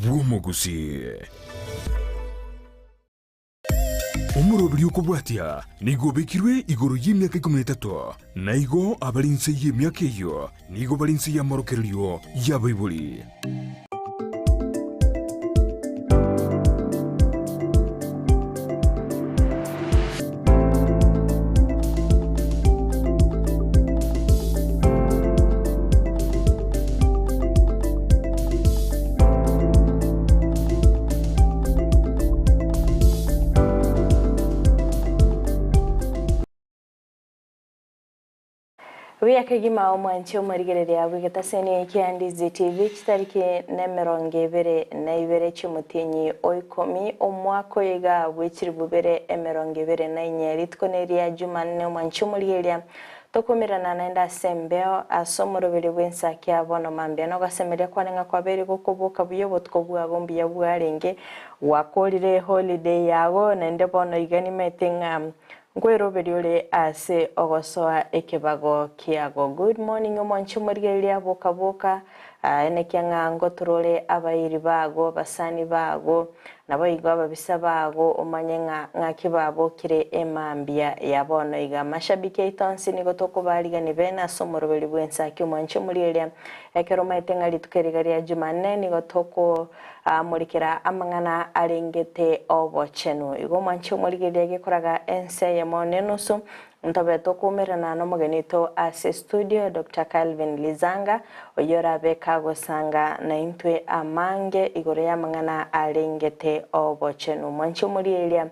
bw'omogusii. Omoroberi okobwatia nigo obekirwe igoro y'emiaka ikomi na etato, na igo abare inse y'emiaka eyio nigo bare inse y'amorokererio y'abaibori. Buya kegima omwanchi omorigereria bw'egetaseni kia Ndizi TV chitariki nemerongo ebere na ibere chi'omotienyi o ikomi omwaka oyo iga bw'echiribu bibere emerongo ebere na inye rituko neria Jumanne omwanchi omorigereria Tokomerana naende ase embeo, ase omoroberi bw'ensakia bono mambia. Nogosemeria kwane ng'a kwabeire gokoboka buya obotuko bwago mbuya bwarenge, gwakorire eholiday yago, naende bono iga nimaete ng'a nkweroberia ore ase ogosoa ekebago kiago. Good morning omwanchi omorigereria boka boka, enekia ng'a ngotorore abairi bago, abasani bago, Naboigo ababisa bago omanye ng'a ng'aki babokire emambia ya bono iga. Mashabiki aito onsi nigo tokobaarigania bene ase omoroberi bw'ensaki omwanche omorieria. Ekero omaete ng'a rituko eriga ria Jumanne nigo tokomorikera amang'ana arengete obochenu. Igo omwanche omorigereria gekoraga ense eyemo nenusu Ntobe tokoumerana nomogeni oito ase studio, Doctor Calvin Lizanga, oyio orabe kagosanga naintwe amange igoro y'amang'ana arengete obochenu. Mwanche omorieria,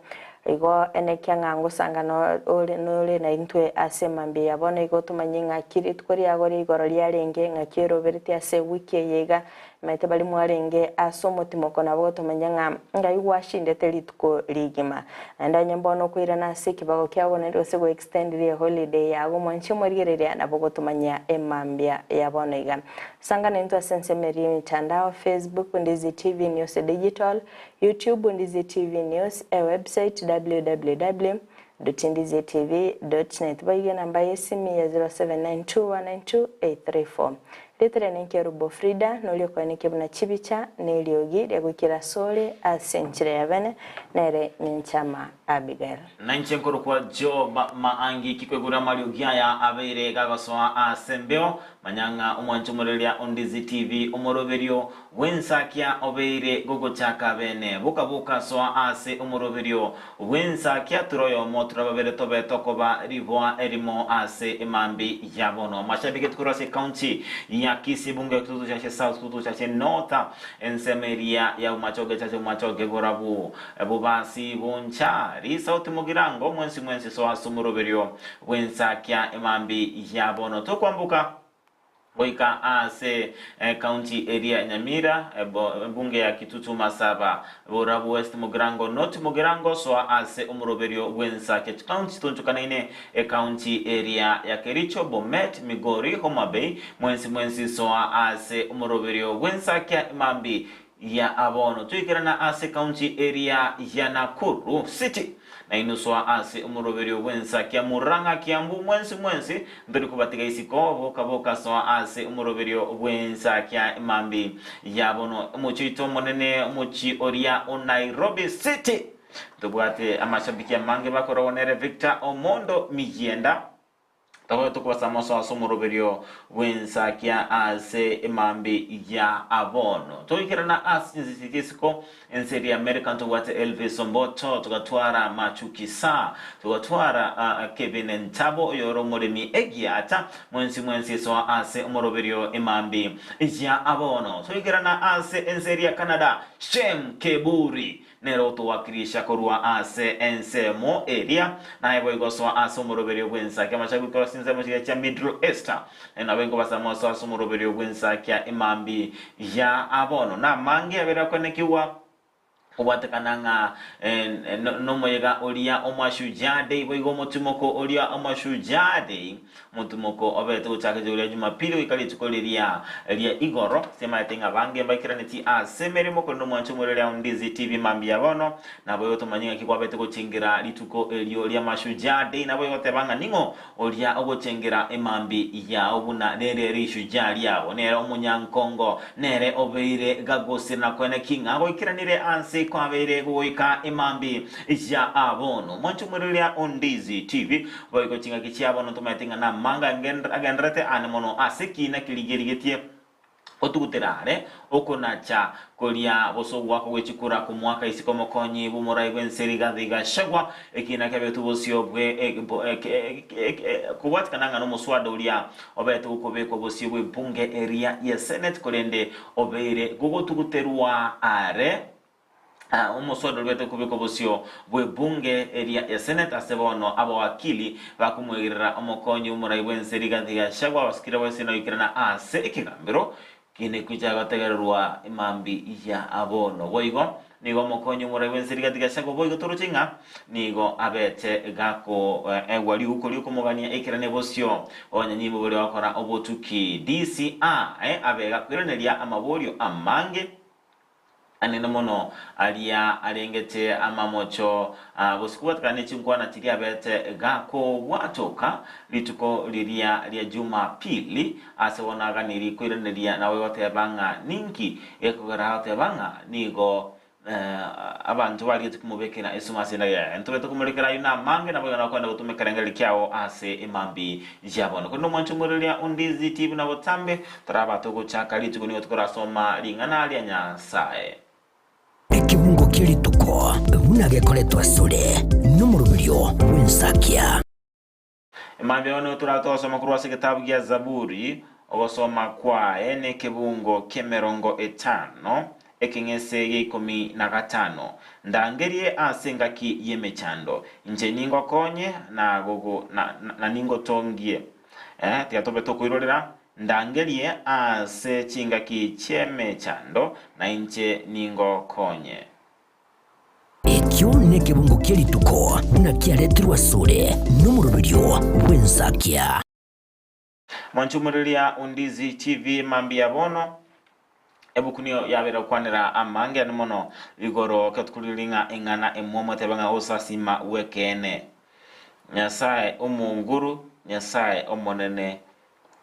igo enekia ng'a ngosanga ore nore naintwe ase mambia ya bono igo tomanye ng'aki rituko riago ria igoro riarenge, ng'aki oroberetie ase ewiki eye iga, Maete baria mwarenge ase omotimoko nabo gotomanya ng'a ngai gwashindete rituko rigima. Naende onye mbono okoirana ase ekebago kiago naende gose go extend rie holiday yago mwanche omorigereria nabo gotomanyia emambia ya bono iga. Sangana intwe ase ensemo eria emitandao, Facebook, Ndizi TV News Digital, YouTube, Ndizi TV News, e website www. Ndizitv. Net boigo enamba y'esimi ya 0792192834. Rieta riane Nkerubo Frida, noria okoenekia buna chibicha na eriogi ria goikera asore ase enchera ya bene, nere Nyanchama Abigail. Na inche nkorokwa Job Maangi kikwegura amariogi aya abeire gagosoa ase embeo, manya ng'a omwancho omoreria o Ndizi TV omoroberio bw'ensakia obeire gogochaka bene. Boka boka soa ase omoroberio Bw'ensakia ture oyomo ture babere tobe tokoba riboa erimo ase emambi ya bono. Mashabiki korwa ase ekaunti ya Kisii, bunge ya Kitutu Chache South, Kitutu Chache North, ensemo eria ya Bomachoge Chache Bomachoge borabu Bobasi Boncha Risauti Mogirango mwensi mwensi soa ase omoroberio bw'ensakia emambi ya bono. Tokwamboka Goika ase ekaunti eria ya Nyamira, ebunge ya Kitutu Masaba, Borabu West Mugirango, North Mugirango, soa ase omoroberio bw'ensacha chikaunti chitonchokanaine ekaunti eria ya Kericho, Bomet, Migori, Homa Bay, mwensi mwensi soa ase omoroberio bw'ensakia emambi ya abono toikerana ase ekaunti eria ya Nakuru City na inuswa ase omoroberio bw'ensakia Murang'a Kiambu mwensi mwensi ntori kobatiga isiko boka boka soa ase omoroberio bw'ensakia emambi ya bono omochie oito omonene omochie oria o Nairobi City ntobwate amashabiki amange bakorogwa nere Victor Omondo Miyienda. Tobe tokobasa amaso ase omoroberio bw'ensakia ase emambi ya abono. Toikerana ase chinsisi chi'isiko, ense eria America ntobwate Elvis Omboto, togatwara Machu Kisa, togatwara uh, Kevin Ntabo oyore omoremi egiata, mwensi mwensi soa ase omoroberio emambi ya abono. Toikerana ase ense eria Canada, Shem Keburi, Nere otowakirisha korwa ase ensemo eria, naye boigo soa ase omoroberio bw'ensakia amashabiki korwa ase chinsemo chiria chia Middle East. Naye nabo inkobasaba mosoe ase omoroberio bw'ensakia emambi ya bono. Namange abeire akoenekigwa. Kobwatekana ng'a nomoyega oria Omashujaa Day, boigo omotimoko oria Omashujaa Day, omotimoko obete gochaka rituko ria Jumapili goika rituko riria ria igoro. Simaete ng'a abange mbaikeranitie ase emeremo, korende omwancho omorere ao Ndizi TV mambia bono. Naboigo tomanye ng'aki kwabete gochengera rituko erio ria Mashujaa Day, naboigo goteba ng'a ning'o Oria ogochengera emambi yao buna nere rishujaa riao, nere omonyankongo, nere obeire gagosira na koene ki ng'a goikeranire anse kwabeire goika emambi ya bono. Mwanche omwereria o Ndizi TV, boigo chingaki chia bono ntomaete ng'a namanga agendererete aane mono ase ekina keria rigetie Otugutera are okonacha koria gose ogoaka gwe chikura komoaka isiko omokonyi bw'omorai bw'ense Rigathi Gachagua, ekiina kiabetwe bosio bwe kobwatikana ng'a nomoswada oria obete gokobekwa bosio bw'ebunge eria ye Senate korende obeire gogotuguterwa are. Omoswada orwete kobekwa bosio bw'ebunge eria ya Senate ase bono abawakili bakomwegerera omokonyi omorai bw'ense Rigathi Gachagua basikire boise na goikerana ase ekegambero kende gocha gotegererwa emambi ya bono. Boigo nigo omokonyi omorai bw'ense Rigathi Gachagua boigo toroche ng'a nigo abete gakoegwa riuko riokomogania ekerane bosio bw'abanyanyimbo baria bagokora obotuki DCI abe gakoiraneria amaborio amange Anene mono aria arengete amamocho a bosio kobwatekana ne chinkwana chiria abete gakobwatoka rituko riria ria Jumapili, ase bono aganirie koiraneria naboigo goteba ng'a ninki gekogera agoteba ng'a nigo abanto barigetie komobekera esumo ase endagera yaye. Ntobete komorekera ayio namange, naboigo nakwenda gotoma ekerengererio kiao ase emambi ya bono. Korende omwancho omoreria ondizi ti buna botambe, Toraba togochaka rituko nigo tokorasoma ring'ana ria Nyasae. Ekebungo kie rituko buna gekoretwa asore nomoroberio bw'ensakia. Mambia bono nigo torabe togosoma korwa ase egetabu gia Zaburi, ogosoma kwaye nekebungo ki'emerongo etano, ekeng'ese gia ikomi na gatano. Ndangerie ase engaki y'emechando, inche ningokonye na gogo na, na ningotongie. Eh, tiga tobe tokoirorera Ndangerie ase chingaki chi'emechando, na inche ningokonye. Ekio nekebungo kie rituko buna kiaretirwe asore nomoroberio bw'ensakia. Mwanchumureria Undizi TV mambia bono ebuku niyo yabere gokwanera amange ane mono igoro ketukuriri ng'a eng'ana emwomo etebe ng'a osasima bw'ekeene Nyasae omonguru Nyasae omonene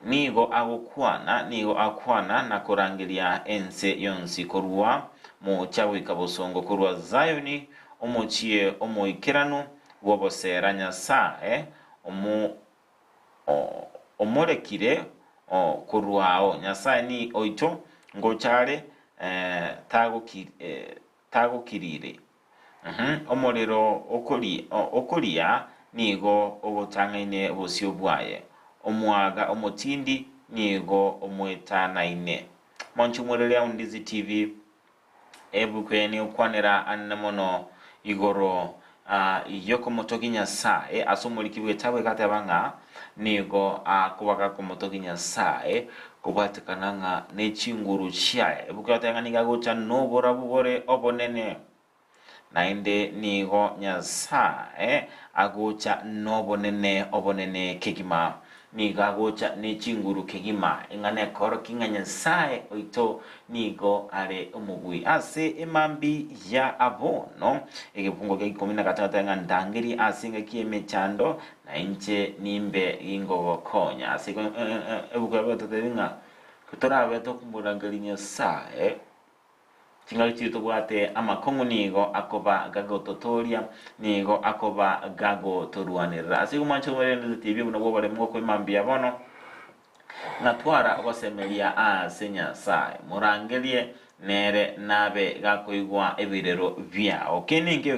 Nigo agokwana, nigo akwana na korangeria ense yonsi korwa moocha goika bosongo, korwa Zayoni, omochie omoikeranu bw'oboseera Nyasae omorekire korwao. Nyasae oito ngocha are, tagokiriri. Omorero okoria nigo ogotang'aine bosio bwaye, omwaga omotindi nigo omoetanaine. Mwanche omorere Aundizi TV, ebuku eye negokwanera anene mono igoro yokomotogia Nyasae ase omoriki bw'etabu egateba ng'a nigo akoba gakomotogia Nyasae kobwatekana ng'a nechinguru chiaye. Ebuku egateba ng'a nigo agocha noborabu bore obonene. Naende nigo Nyasae agocha nobonene obonene kegima. Nigo agocha ne chinguru kegima, ing'ana ekorokia ng'a Nyasae oito nigo are omobui. Ase emambi ya bono, egefungo gia ikomi na gatano totebe ng'a ndangerie ase engaki y'emechando, na inche nimbe gingogokonya. Ase igo ebuku ya totebie ng'a torabe tokomorangeria Nyasae, Chingaki chiria tobwate amakong'u nigo akoba gagototooria, nigo akoba gagotorwanerera. Ase igo mwanche omorende totebie buna bw'oboremu gokoima mbuya bono, ng'a twara ogosemeria ase Nyasae, morangerie nere nabe gakoigwa ebirero biao. Kende nkeiyo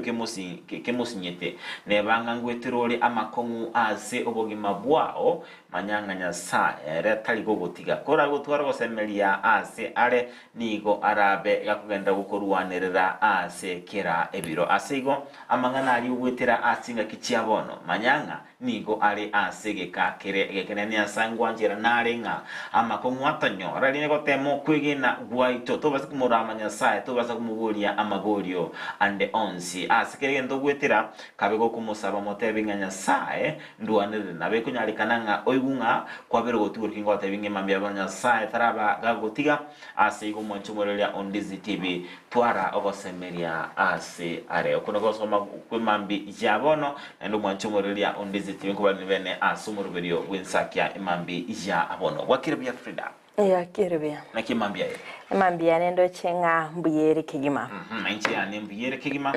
kemosinyete, neba ng'a ngweterore amakong'u ase obogima bwao. Manya ng'a Nyasae ere tari gogotiga. Koragotware ogosemeria aase are, nigo arabe gakogenderera gokorwanerera ase kera ebiro. Ase igo, amang'ana aria ogoetera ase chingaki chia bono, manya ng'a nigo are ase egeka kere egekenene. Nyasae ngwanchera nare ng'a amakong'u atonyora rinde gotema okwegena gwaito, tobasa komorama Nyasae, tobasa komoboria amaborio ande onsi. Ase kera egento ogoetera, kabe gokomosaba motebi ng'a Nyasae Ndwanerere, nabo ekonyarekana ng'a oigwe ng'a kwabera ogotigwa ki ngotebi ng'a mambia bono Nyasae taraba gagotiga, ase igo mwanche omoreria o Ndizi TV, twara ogosemeria ase are. Oko niko gosoma kw'emambi ya bono, naende omwanche omoreria o Ndizi TV nkobarende bene ase omoroberio bw'ensakia emambi ya bono. Bwakire buya Frida. Yakire buya. Naki emambia ere? Emambia yane ndoche ng'a mbuya ere kegima. Na inche yane mbuya ere kegima,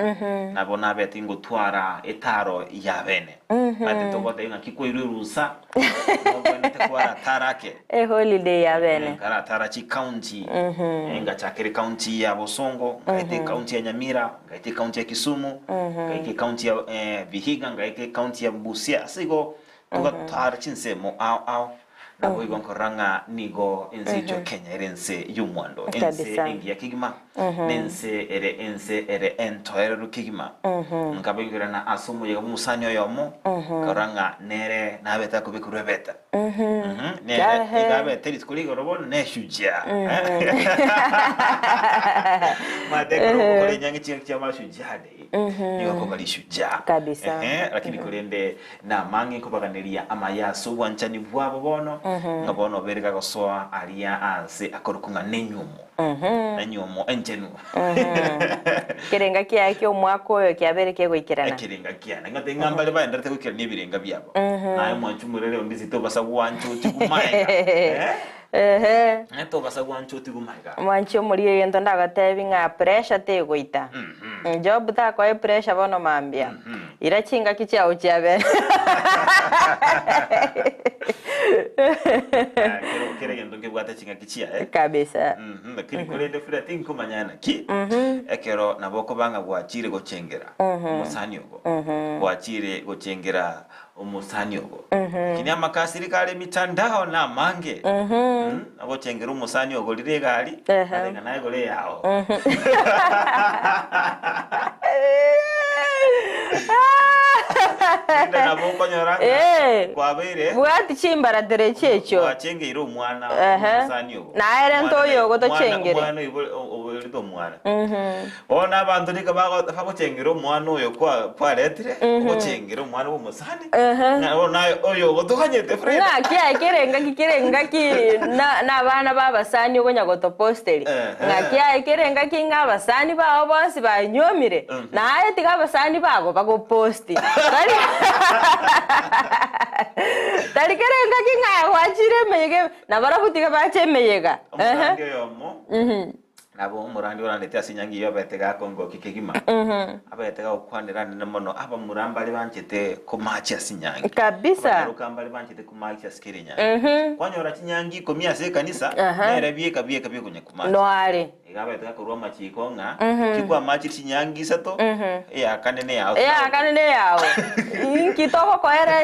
nabo nabete ingotwara etaro ya bene. Maete togotebia ng'aki kwairwe erusa, nobwenerete kwara ake. Eholiday ya bene. Nkaratara chicounty, ngachakera ecounty ya Bosongo, ngaeta ecounty ya Nyamira, ngaeta ecounty ya Kisumu, ngaika ecounty ya Vihiga, ngaika ecounty ya Busia. Ase igo togatara chinsemo ao ao. Naboigo nkorora ng'a nigo ense yaito ya Kenya ere ense y'omwando, ense Kabisa. engiya kegima, na ense ere ense ere entoereru kegima. Nkabaigwerana ase omoyega bw'omosani oyomo, nkarora ng'a nere nabete akobekerwa ebeta. Mhm, nere Ehe. iga abete rituko rigoro bono neshujaa. Omanyete ekero ogokora enyangi chingaki chia mashujaa day, nigo akoba rishujaa. Kabisa. Ehe, lakini korende Namang'e nkobaganeria amaya ase obwanchani bwabo bono, ng'a bono obere gagosoa aria aase akorokwa ng'a nenyuomo, enyuomo enchenu. Ekerenga kiaye ki'omwaka oyo kiabeire kegoikerana. Ekerenga kiane, ng'a ng'a mbare baenderete goikerania ebirenga biabo. Naye omwanchi omorere onde ase tobasa gwancha otigwe magega. Eh? Ehe. Eh, tobasa gwancha otigwe magega. Mwanchi omoria egento ndagotebi ng'a pressure tegoita. Job takoe pressure bono mambia. Ira chingaki chiao chiabere. Ah, kero kera egento nkebwate chingaki chiaye. Kabisa. Mhm, lakini korende Frida tinkomanya naki ekero nabo okoba ng'a gwachire gochengera omosani ogo gwachire gochengera omosani ogo lakini amakasiri kare emitandao namange Mm, ogochengera omosani ogorire egari Ehe. ate ng'a naye gore eyao Rende nabo okonyora ng'a Eh. kwabeire Bwati chimbaratero echio echio. gwachengeire omwana Ehe. omosani ogo Naye rente Omwana oyo naye- ogotochengere. omwana oiborete omwana Bono abanto nigo bagochengera omwana oyo kwaretire, ogochengera omwana bw'omosani, ng'a bono naye oyo ogotoganyete Freda. Ng'aki aye kera engaki kera engaki na nabana ba abasani okonya gotoposteria. Ehe. Ng'aki aye kera engaki ng'a abasani bao bonsi banyuomire, naye tiga abasani bago bagoposti. Tari tari kera engaki ng'a gwachire emeyega nabarabwo tiga bache emeyega. Ehe. Omorandi oyomo Nabo omorandi orandete ase enyangi eyio abete gakongokia kegima, abete gagokwanera anene mono abamura mbare banchete komachi ase enyangi. Kabisa. Abanyaroka mbare banchete komachi ase kera enyangi. Kwanyora chinyangi ikomi ase ekanisa, nere bieka bieka biokonya komachi. Noare. Iga abete gakorwa amachiko ng'a chikwamachire chinyangi isato, eya kane neyao. Eya kane neyao. Inki togokoera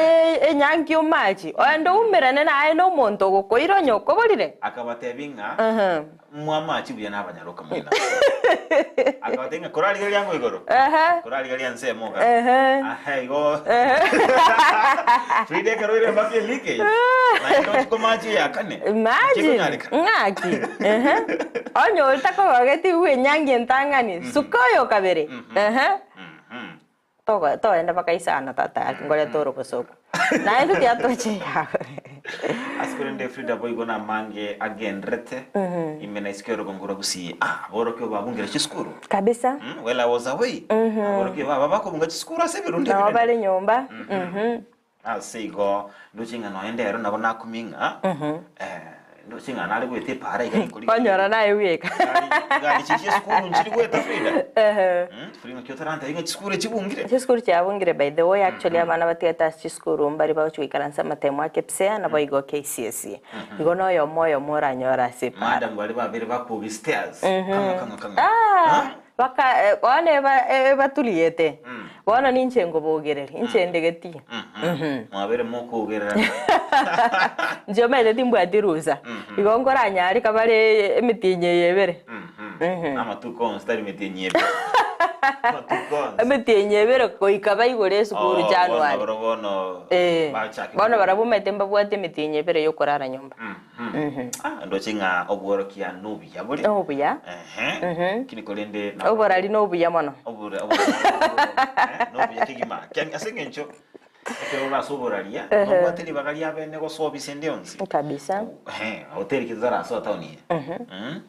enyangi omachi? Oende oumerane naye na omonto ogokoira onye okoborire? Akabatebia ng'a Mwamache buya nabanyaroka moino ase. Akabatebia ng'a korarigereria ango igoro, Ehe. korarigereria ensemo iga. Ehe. Ahe igo. Frida ekero oire mpaka elike, naende ochi komacha eyakane. Imagine, Chikonyarekana. ng'aki? Ehe. Onye oria takogogeti bw'enyangi entang'ani, suka oyo kabere. Ehe. Mhm. Togo togenda mpaka isano tata gaki nkorete orobosoku. Naye intwe tiatoche yago. Ase korende Frida boigo namange agenderete ime na isiko y'orogongo rwa Gusii. Ah, aborokigwa babungire chisukuru. Kabisa. Mm, while I was away, aborokigwa baba bakobunga chisukuru ase ebirundo Nabo ebinene. bare nyomba. Mhm. Ase igo ndoche ng'a nonya ndero nabo nakumia ng'a eh, ndoche ng'a nare goeta epaara iga ninkorigereria. Kwanyora naye bweka. Gari gari chiria chia esukuru nchiri goeta Frida. Ehe. Mm, Frida ng'aki otarantebie ng'a chisukuru echibungire? Chisukuru chiabungire by the way actually abana batigete ase chisukuru mbari bagochi goikaransa amatemo a KPSEA naboigo KCSE. Igo noyomo oyomo oranyore ase epaara. Madam baria babere bakogia stairs kang'o kang'o kang'o. Ah, Ha? baka bono eba ebaturiete. Bono ninche nkobogereria, inche ndegetie. Mwabere mokougererana. Inche omanyete timbwati rusa, igo nkoranyare kabare emetienyi eye ebere. Amatuko onsi tari metienyi ebere. Amatuko onsi. Emetienyi ebere goika baigore esukuru Oh, January. bono bono Eh, bachake bono barabwo omanyete mbabwate emetienyi ebere yokorara nyomba. Ah, ndoche ng'a obworokia nobuya bore. Nobuya. Ehe. Lakini korende nabo- Oborari nobuya mono. Obora- obora- eh, nobuya kegima. Kiang- Ase eng'encho ekero ore ase oboraria, nobwate ribaga ria bene gosoa obisi ende yonsi. Kabisa. Ehe, hoteli ki totarasoa town eye. Mm.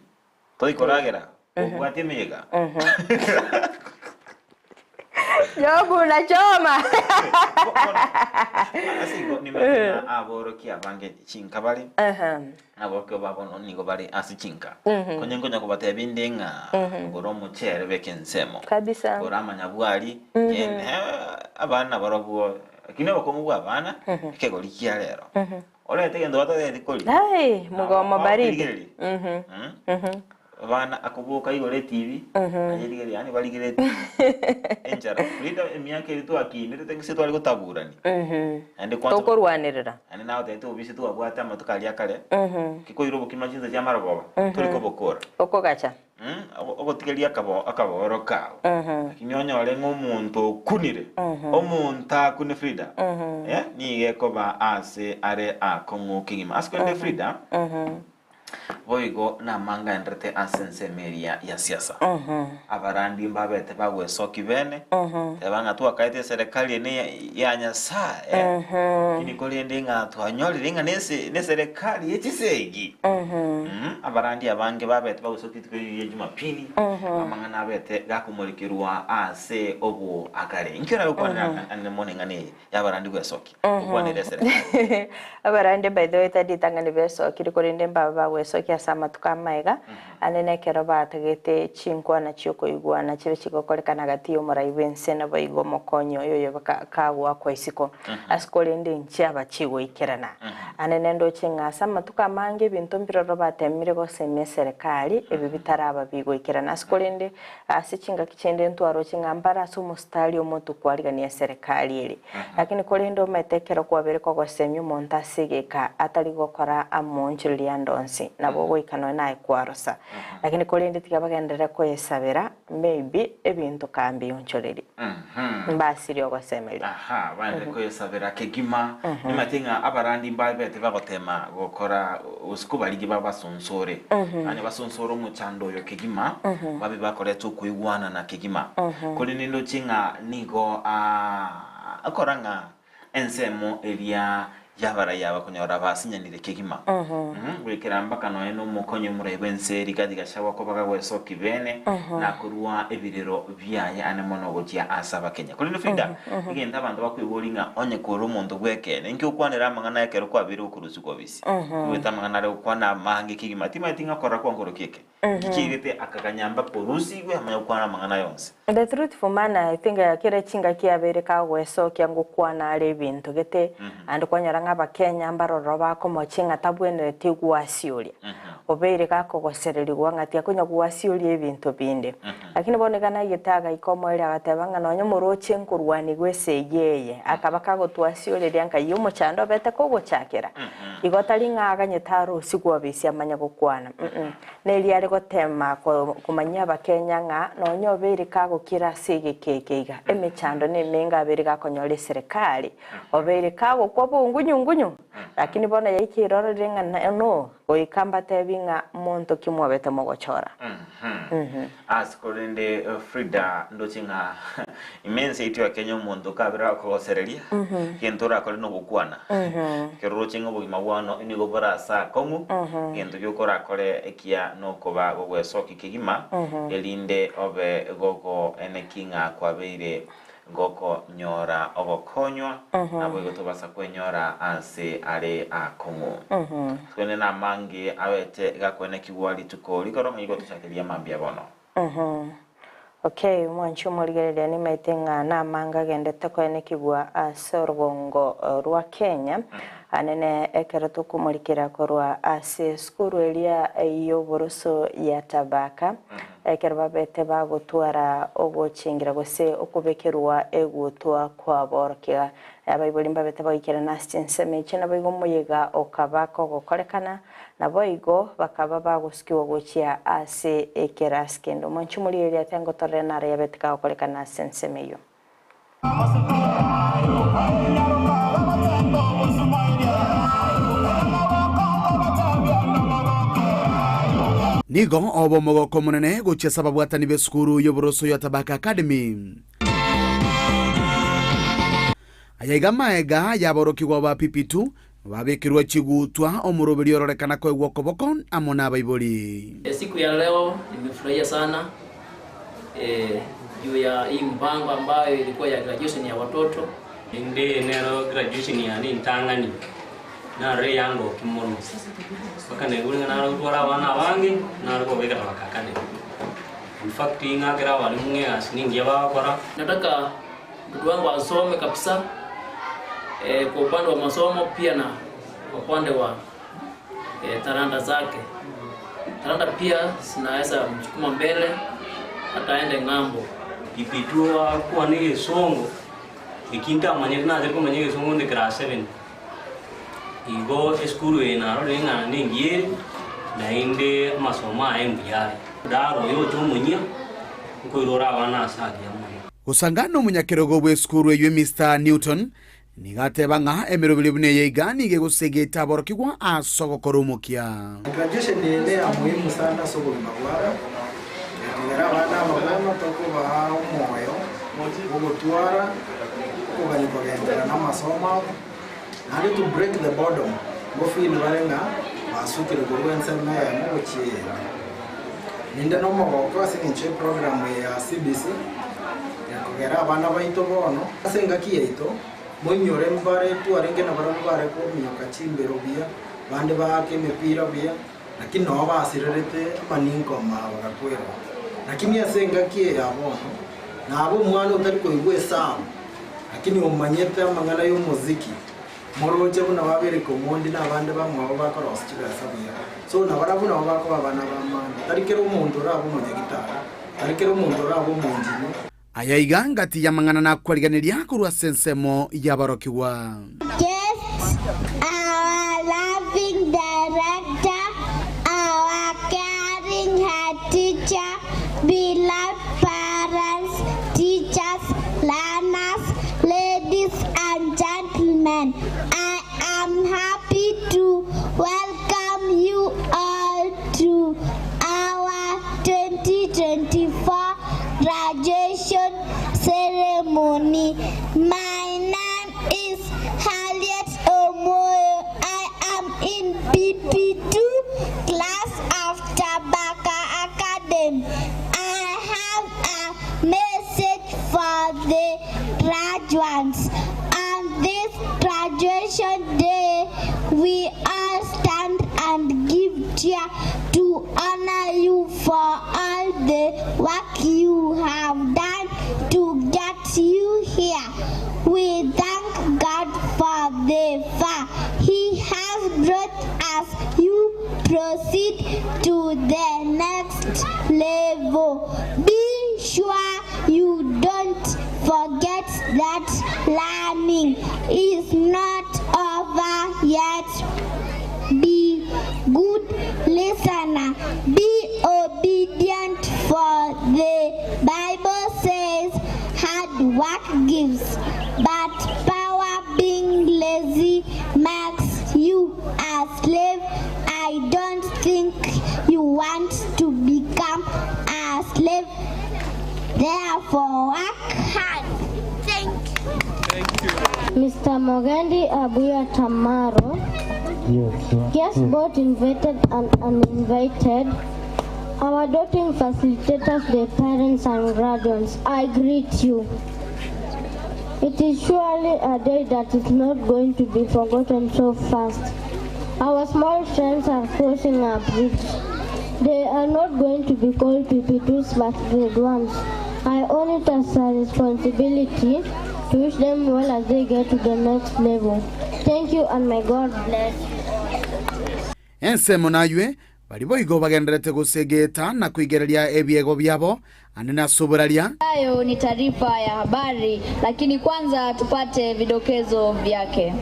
Toikoragera, obwate emeyega. Jobu unachoma. Ase igo nimanyete ng'a aborokia abange chinka bare, aborokia ba bono nigo bare ase chinka. Konye nkonya kobatebia inde ng'a gora omochere beka ensemo. Kabisa. Gora amanyabwari, genda abana barobwo, lakini obokong'u bwa abana, ekegori kia rero. Orete egento batageti koria. Ai, mugomo baridi. Bakorigereria. Mm. Abana akoboka igoro etibi, ayerigereria yaani barigereria etibi. Enchara. Frida emiaka eria twakinete gose tware gotaburania. Naende kwanza Tokorwanerera. naende nagotebia obise twabwate amatuko aria akare, kikoira obokima chinsa chia marogoba, tori kobokora. Okogacha. Ogotigeria akabooro kao, lakini onyore ng'a omonto okunire, omonto akune Frida, nigo ekoba aase are akong'u kegima. Ase korende Frida, boigo namangaenderete ase ensemo eria ya siasa. Abarandi mbabete bagwesoki bene, teba ng'a twakaete eserekari ene ya Nyasae, lakini korende ng'a twanyorire ng'a neserekari ye chisegi. Abarandi abange babete bagosokia rituko erio ria Jumapili, amang'ana abete gakomorekerwa ase oboagare. Inki oragokwanera ande mono eng'ana eye y'abarandi gwesokia, gokwanera eserekari? Abarandi by the way tari ritang'ani besokirie korende mbabe bagwesokia ase amatuko amaega, ande nekero batagete chinkwana chiokoigwana chibe chigokorekana gati y'omorai bw'ense naboigo omokonyi oye oyo kagoakwa isiko. Ase korende nchiaba chigoikerana. Ande nendoche ng'a ase amatuko amange ebinto mbiroro batemire gosemia eserekari, ebi bitaraba bigoikerana. Ase korende ase chingaki chinde ntwaroche ng'a mbare ase omositari omonto kwarigania eserekari ere. Lakini korende omanyete ekero kwabeire kogosemia omonto ase egeka atari gokora amoonchoreria ande onsi, nabo ogoika nonya naye kwarosa. Lakini korende tiga bagenderere koyesabera, maybe ebinto kambionchorerie. Mbasirie ogosemeria. Aha, baende koyesabera kegima. Nimanyete ng'a abarandi mbabete bagotema gokora gose kobarigia babasonsore. Yaani basonsore omochando oyo kegima, babe bakoreta okoigwanana kegima. Korende ndoche ng'a nigo akora ng'a Ensemo eria y'abarai aba konyora basinyanire kegima, goikera mpaka nonya nomokonyi omorai bw'ense Rigathi Gachagua koba gagwesokia bene na korua ebirero biaye ane mono gochia ase Abakenya. Korende Frida, egento abanto bakweboria ng'a onye kore omonto bw'ekeene, inki okwanera amang'ana ekero kwabeire gokorusigwa obisi? Omanyete amang'ana are gokwana amange kegima, timanyeti ng'a korora kwankorokia eke. Nchichirete akaganya mpaka orusigwe amanye gokwana amang'ana aya onsi. The truthful man I think kera chingaki abeire kagwesokia ngokwana are ebinto gete naende kwanyora ng'a abakenya mbarororo bakomochia ng'a tabwenereti gwasioria obeire gakogosererigwa ng'a tiakonya gwasioria ebinto binde lakini bono iga naigete agaika omoerio agateba ng'a nonye moroche nkorwanigwa esegi eye akaba kagotwasioreria nkai omochando obete kogochakera igo tari ng'a aganyete arosigwe obisi amanye gokwana. Neri are goteema komanyia Abakenya ng'a nonya obeire kagokira ase egeka eke iga, emechando nemenge abeire gakonyora eserekari, obeire kagokwa bongunyu-ngunyu. Lakini bono yaikeire ororire ng'a no, goika mbatebi ng'a monto ki mwabete mogochora. Ase korende Frida ndoche ng'a ime ense yaito ya Kenya omonto kabere akogosereria gento orakore nogokwana ekero oroche ng'a obogima bwao nigo bore ase akong'u gento gioka orakore ekiya nokoba gogwesokia kegima erinde obe gogoeneki ng'a kwabeire gokonyora ogokonywa, naboigo tobasa kwenyora aase are aakong'u. Twene namange abete gakwenekigwa rituko rigoro ng'a igo tochakeria mambia bono. Okay, mwanche omorigereria nimaete ng'a namange agendete koenekigwa ase orogongo rwa Kenya, anene ekero tokomorikera korwa ase esukuru eria y'oboroso ya Tabaka. Ekero babete bagotwara ogochengera gose okobekerwa egutwa kw'aborokia, abaibori mbabete bagaikerana ase chinsemo echio, naboigo omoyega okaba kogokorekana, naboigo bakaba bagosukigwa gochia ase ekerasi kende. Omonche omorigereria ate ngotorere naro yabete kagokorekana ase ensemo eyio. Nigo obe omogoko omonene gochia ase ababwatani b'esukuru y'oboroso ya Tabaka Academy. Aya iga amaega y'aborokigwa ba PP2 babekirwe chigutwa omoroberi ororekana koegwa okoboko amo nabaibori. Siku ya leo nimefurahia sana juu ya hii mpango ambayo ilikuwa ya graduation ya watoto. Ende nero graduation yane entang'ani, narora eyangoki mono, mpaka naigure ng'a nare gotwara abana abange, nare kobabeka Tabaka Academy. In fact ng'akere abalimu ng'a egasi nengiya bagokora. Nataka mtoto wangu asome kabisa kwa upande wa masomo pia na kwa upande wa talanta zake. Talanta pia zinaweza msukuma mbele hata aende ng'ambo. Ipitwo akwane egesongo, eki ntamanyete nachire komanya egesongo inde class seven. Igo esukuru eye narorire ng'a nengiya ere, naende amasomo aye mbuya are. Daro oyo oche omonyia, nkoirora abana ase agiya mono. Gosanga nomonyakerogo bw'esukuru eyio Mister Newton nigo ateba ng'a emeroberio buna eye iga nigo egosegeta aborokigwa ase ogokora omokia. Graduation eye ne ya muhimu sana ase obogima bwabo, ekogera abana aba bono tokobaa omoyo bw'ogotwara okogania kogenderera na amasomo abo, naende to break the boredom, go feel bare ng'a basukire korwa ensemo eyemo gochia eyende. Ninde nomogoko ase eng'encho y'eprogram eye ya CBC ekogera abana baito bono ase engaki yaito moinyore mbare twarenge nabarabwo bare kominyoka chimbero buya, bande baake emepira buya, lakini noo basirerete amaninko aba bagakwerwa. Lakini ase engaki eye ya bono nabe omwana otari koigwa esabu lakini omanyete amang'ana y'omoziki. Moroche buna babereka omondi na abande bamwabo bakorosia chibesa buya. So nabarabwo nabo bakoba abana b'amani. Tari kera omonto orabe omonyagitari, tari kera omonto orabe omonchini. Aya iga ngati y'amang'ana nakwarigeneria korwa ase ensemo y'aborokigwa. Guests, our loving director, our caring head teacher, beloved parents, teachers, learners, ladies and gentlemen, I am happy to welcome you all to our 2024 graduation ceremony. My name is Harriet Omoyo. I am in PP2 class of Tabaka Academy. I have a message for the graduates. On this graduation day, we all stand and give cheer to honor you for all the work you have done to get you here. We thank God for the far He has brought us. You proceed to the next level. Be sure you don't forget that learning is not over yet. Be good listener. Be obedient for the Bible says hard work gives, but power being lazy makes you a slave. I don't think you want to become a slave. Therefore, work hard. Thank you. Mr. Mogendi Abuya Tamaro, guests both invited and uninvited, our doting facilitators, the parents and graduates, I greet you. It is surely a day that is not going to be forgotten so fast. Our small friends are crossing a bridge. They are not going to be called PP2s but grade 1s. I own it as a responsibility to wish them well as they get to the next level. Thank you and may God bless you. Ensemo naywe. Baria boigo bagendererete gosegeta na koigereria ebiegwa biabo ande nase oboraria. Hayo ni taarifa ya habari, lakini kwanza tupate vidokezo vyake.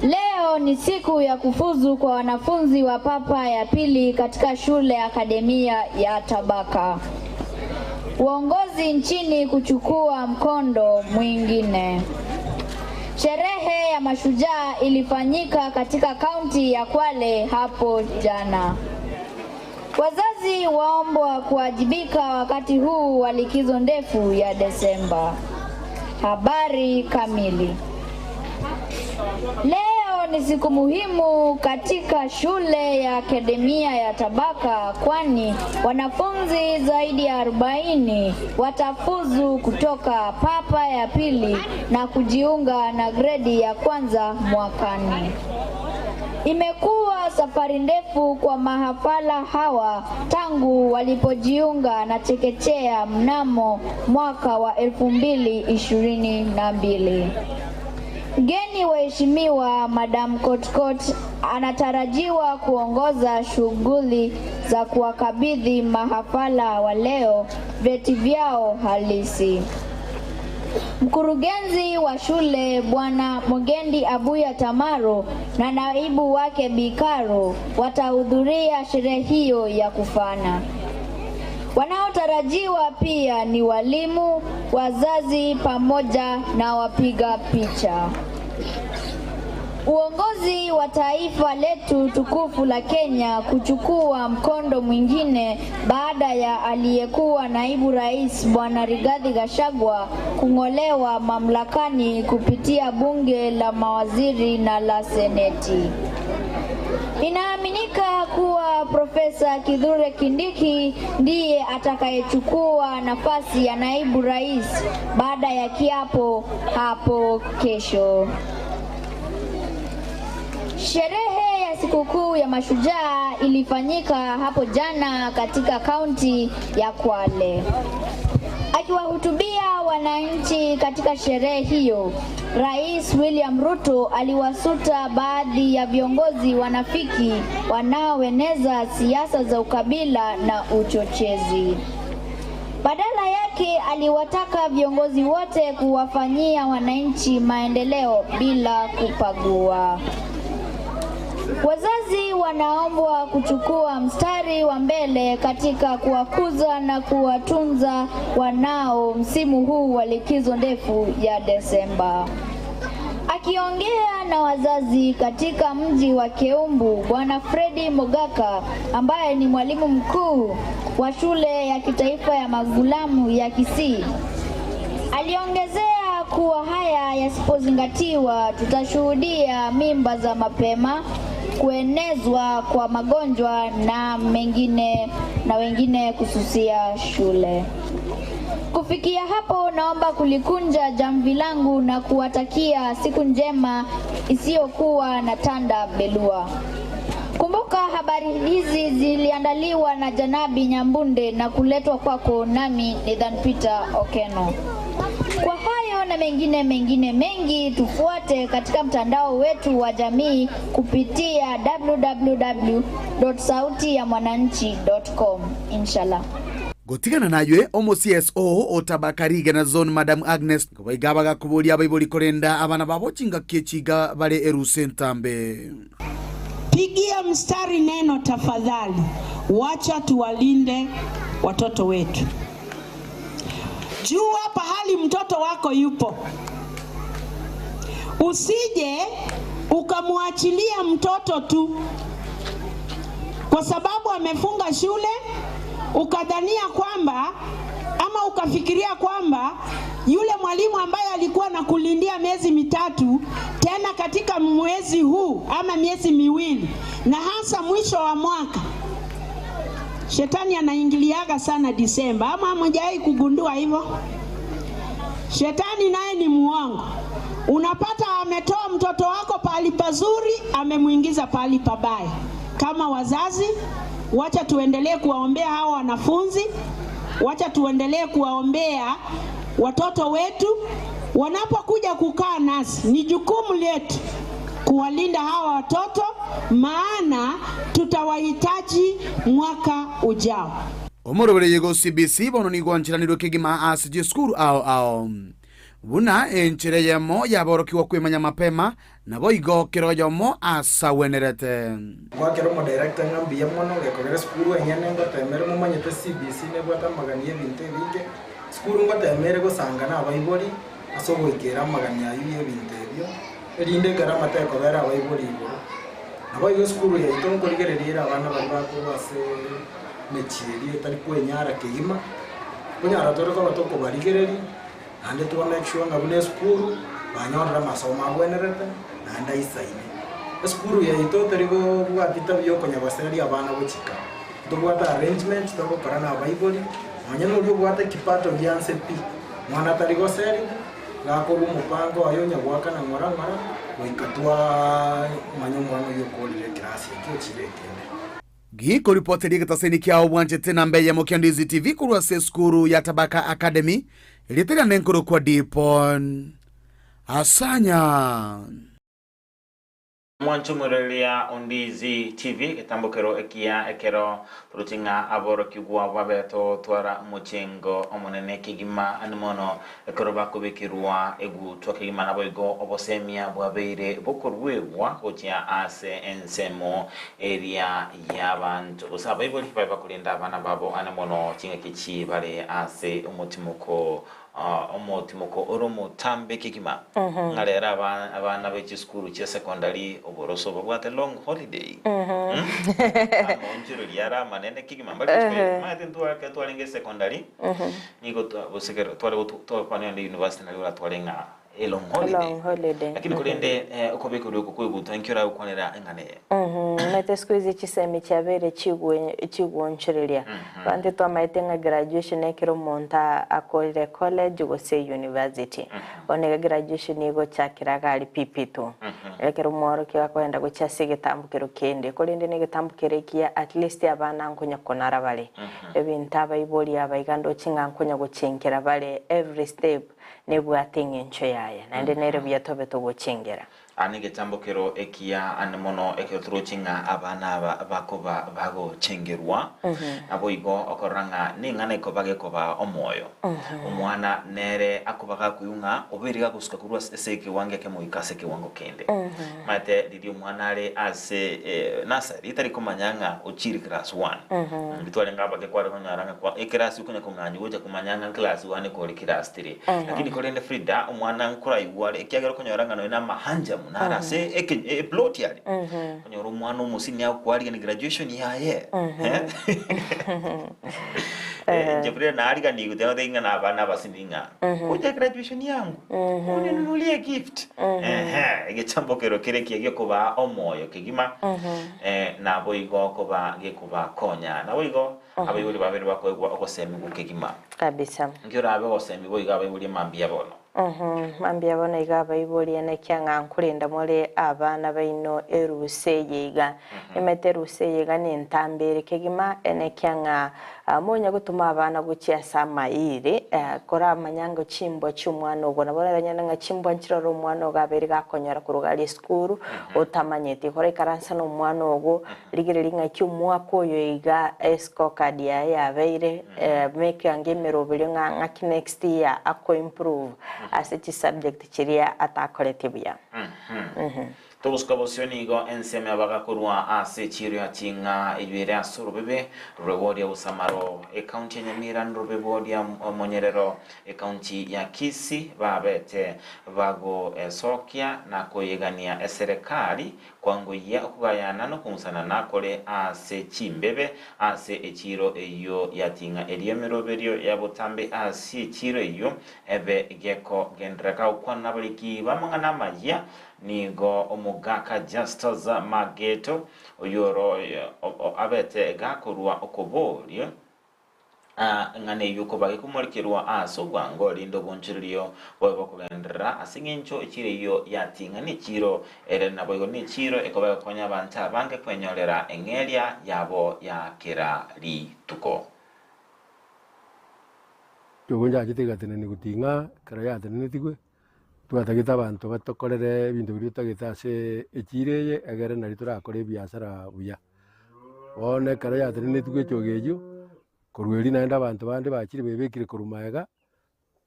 Leo ni siku ya kufuzu kwa wanafunzi wa papa ya pili katika shule ya akademia ya Tabaka. Uongozi nchini kuchukua mkondo mwingine. Sherehe ya mashujaa ilifanyika katika kaunti ya Kwale hapo jana. Wazazi waombwa kuwajibika wakati huu wa likizo ndefu ya Desemba. Habari kamili. Leo ni siku muhimu katika shule ya akademia ya Tabaka kwani wanafunzi zaidi ya 40 watafuzu kutoka papa ya pili na kujiunga na gredi ya kwanza mwakani. Imekuwa safari ndefu kwa mahafala hawa tangu walipojiunga na chekechea mnamo mwaka wa 2022. Mgeni waheshimiwa Madam Kotkot anatarajiwa kuongoza shughuli za kuwakabidhi mahafala wa leo vyeti vyao halisi. Mkurugenzi wa shule Bwana Mogendi Abuya Tamaro na naibu wake Bikaro watahudhuria sherehe hiyo ya kufana. Wanaotarajiwa pia ni walimu, wazazi pamoja na wapiga picha. Uongozi wa taifa letu tukufu la Kenya kuchukua mkondo mwingine baada ya aliyekuwa naibu rais Bwana Rigathi Gachagua kung'olewa mamlakani kupitia bunge la mawaziri na la seneti. Inaaminika kuwa Profesa Kithure Kindiki ndiye atakayechukua nafasi ya naibu rais baada ya kiapo hapo kesho. Sherehe ya sikukuu ya mashujaa ilifanyika hapo jana katika kaunti ya Kwale. Akiwahutubia wananchi katika sherehe hiyo, Rais William Ruto aliwasuta baadhi ya viongozi wanafiki wanaoeneza siasa za ukabila na uchochezi. Badala yake aliwataka viongozi wote kuwafanyia wananchi maendeleo bila kupagua. Wazazi wanaombwa kuchukua mstari wa mbele katika kuwakuza na kuwatunza wanao msimu huu wa likizo ndefu ya Desemba. Akiongea na wazazi katika mji wa Keumbu, Bwana Fredi Mogaka ambaye ni mwalimu mkuu wa shule ya kitaifa ya magulamu ya Kisii aliongezea kuwa haya yasipozingatiwa tutashuhudia mimba za mapema, kuenezwa kwa magonjwa na mengine na wengine kususia shule. Kufikia hapo, naomba kulikunja jamvi langu na kuwatakia siku njema isiyokuwa na tanda belua. Kumbuka habari hizi ziliandaliwa na Janabi Nyambunde na kuletwa kwako nami Nathan Peter Okeno. Kwa hayo na mengine mengine mengi, tufuate katika mtandao wetu wa jamii kupitia www.sautiyamwananchi.com. Inshallah. Gotigana naywe omo CSO otabaka na zone Madam Agnes goiga bagakoboria abaibori korenda abana babo chingaki echiga bare eruse entambe. Pigia mstari neno tafadhali, wacha tuwalinde watoto wetu. Jua pahali mtoto wako yupo, usije ukamwachilia mtoto tu kwa sababu amefunga shule, ukadhania kwamba ama ukafikiria kwamba yule mwalimu ambaye alikuwa na kulindia miezi mitatu tena katika mwezi huu ama miezi miwili, na hasa mwisho wa mwaka, shetani anaingiliaga sana Disemba. Ama hamjawahi kugundua hivyo? Shetani naye ni muongo. Unapata ametoa mtoto wako pahali pazuri, amemwingiza pahali pabaya. Kama wazazi, wacha tuendelee kuwaombea hawa wanafunzi, wacha tuendelee kuwaombea watoto wetu wanapokuja kukaa nasi. Ni jukumu letu kuwalinda hawa watoto, maana tutawahitaji mwaka ujao. Omorobereria go CBC bono nigo ancheranirwe kegima ase chisukuru ao ao. Buna enchera eyemo y'aborokigwa kwemanya mapema, naboigo kera oyomo asagwenerete. Gwakera omodirector ng'a mbuya mono gekogera esukuru enyene ngotemere momanyete CBC nebwate amagani y'ebinto ebinge. Esukuru ngotemere gosanga na abaibori ase ogoikera amagani ayio y'ebinto ebio, erinde ekero amate ekobera abaibori igoro. Naboigo esukuru yaito nkorigereria ere abana baria bakorwa ase emechie eria etari kwenyara kegima, nkonyara tore koba tokobarigereria. Naende twa make sure ng'a buna esukuru banyorire amasomo agwenerete naende aisaine. Esukuru yaito teri kobwati tabia ya okonyagoseria abana gochika. Ntobwate arrangement togokora na abaibori, nonye na oria obwate kipato gia nse pi, mwana tari goserigwa, gakorwa omopango oye onya goakana ng'ora ng'ora goika twamanya omwana oyio okorire ekerasi ekio ochire ekende. Gikoripoteria egetaseni kiao bwanchete namba eyemo kia Ndizi TV korwa ase esukuru ya Tabaka Academy, erieta riane nkorokwa Dipon Asanya. Mwanche omoiroreria o Ndizi TV, getambokero ekiya ekero toroche ng'a aborokigwa babe totwara omochengo omonene kegima ande mono ekero bakobekerwa egutwa kegima naboigo obosemia bwabeire bokoruegwa gochia ase ensemo eria y'abanto gose abaibori babe bakorenda abana babo ande mono chingaki chi bare ase omotimoko omotimoko ore omotambe kegima ng'a rero abana be chisukuru chia secondary oboroso babwate long holiday amaonchoreria are amanene kegima mbari maete ntware twarenge secondary Nigo gose ekero tware twakwana onde university nario oratware ng'a a long holiday. Long holiday. Lakini korende okobekerwa oko kw'egutwa inki oragokwanera eng'ana eye? Omanyete siku hizi chisemi chiabeire chigwonchoreria. Abanto twamaete ng'a graduation ekero omonto akorire college gose university. Bono iga graduation egochakera iga aria PP2. Ekero omworokia akoenda gochia ase egetambokero kende. Korende na egetambokero ekiya at least abana nkonya konara bare. Ebinto abaibori aba iga ndoche ng'a nkonya gochenkera bare every step nebwate eng'encho yaye, naende nere buya tobe togochengera. Aa negetambokero ekiya ande mono ekero toroche ng'a abana aba bakoba bagochengerwa, naboigo okorora ng'a neng'ana ekoba gekobaa omoyo. Omwana nere akoba gakoigwa ng'a obeire gagosuka korwa ase ekewango ekemo goika ase ekewango kende. Omanyete riria omwana are ase nursery tari komanya ng'a ochire class one. Intwe twarenge abake kware konyora ng'a kwa ekerasi okonya kong'anywa gocha komanya ng'a class one kore class three. Lakini korende Frida omwana nkoraigwa are ekiagera okonyora ng'a nonya na amahanjamu nare ase eke eplot aria. Okonyora omwana omosini agokoarigania graduation yaye Inche Frida naariganigwe tari ng'a na abana abasini ng'a Ngocha graduation yangu, oninunurie egift. Ehe, egechambokero kere ekiya giokobaa omoyo kegima, eh, naboigo koba gekobakonya. Naboigo abaibori babere bakoegwa ogosemigwa kegima. Kabisa. Nki orabe ogosemigwa iga abaibori mambia bono? Mambia bono iga abaibori enekia ng'a nkorenda more abana baino erusa eye iga. Emete erusa eye iga nentambe ere kegima, enekia ng'a Monya gotoma abana gochia ase amairi, koramanya ng'a chimbwa chi'omwana ogo. Nabo oranyare ng'a chimbwa nchirore omwana ogo abeire gakonyora korwa iga aria esukuru, otamanyeti. Koraikaransa na omwana ogo, rigereria ng'aki omwaka oyo iga escorecard yaye yabeire, make ange emeroberio ng'a ng'aki next year ako improve ase chisubject chiria atakoreti buya. Togosuka bosio nigo ensemo yabaga korwa ase echiiro ya ching'a eyio ere ase orobebe rw'eboria Busamaro, ekaunti ya Nyamira n'orobebe boria Monyerero, ekaunti ya Kisii babete bagoesokia na koyegania eserekari kwangoyia okogayana nokong'usanana kore ase chimbebe ase echiiro eyio ya ting'a erio emeroberio ya botambe ase echiiro eyio ebe gekogenderera gokwana nabariki b'amang'ana amayia Nigo omogaka Justus Mageto, oyoro abete gakorua okoboria ng'a neyio koba gekomorekerwa ase obwango erinde obonchorerio bobe bokogenderera ase engencho echiro eyio yating'a nechiiro ere naboigo nechiiro ekoba egokonya abanto abange kwenyorera eng'eria yabo ya kera rituko. Nigo nchachete egatenenia goting'a ekero yatenenetigwe. Twatagete abanto batokorere ebinto biria totagete ase echiro eye egere nario torakore ebiasara buya. Bono ekero yatenenetwe echogo eywo, korwa erio naende abanto bande bachire bebekire korwa magega,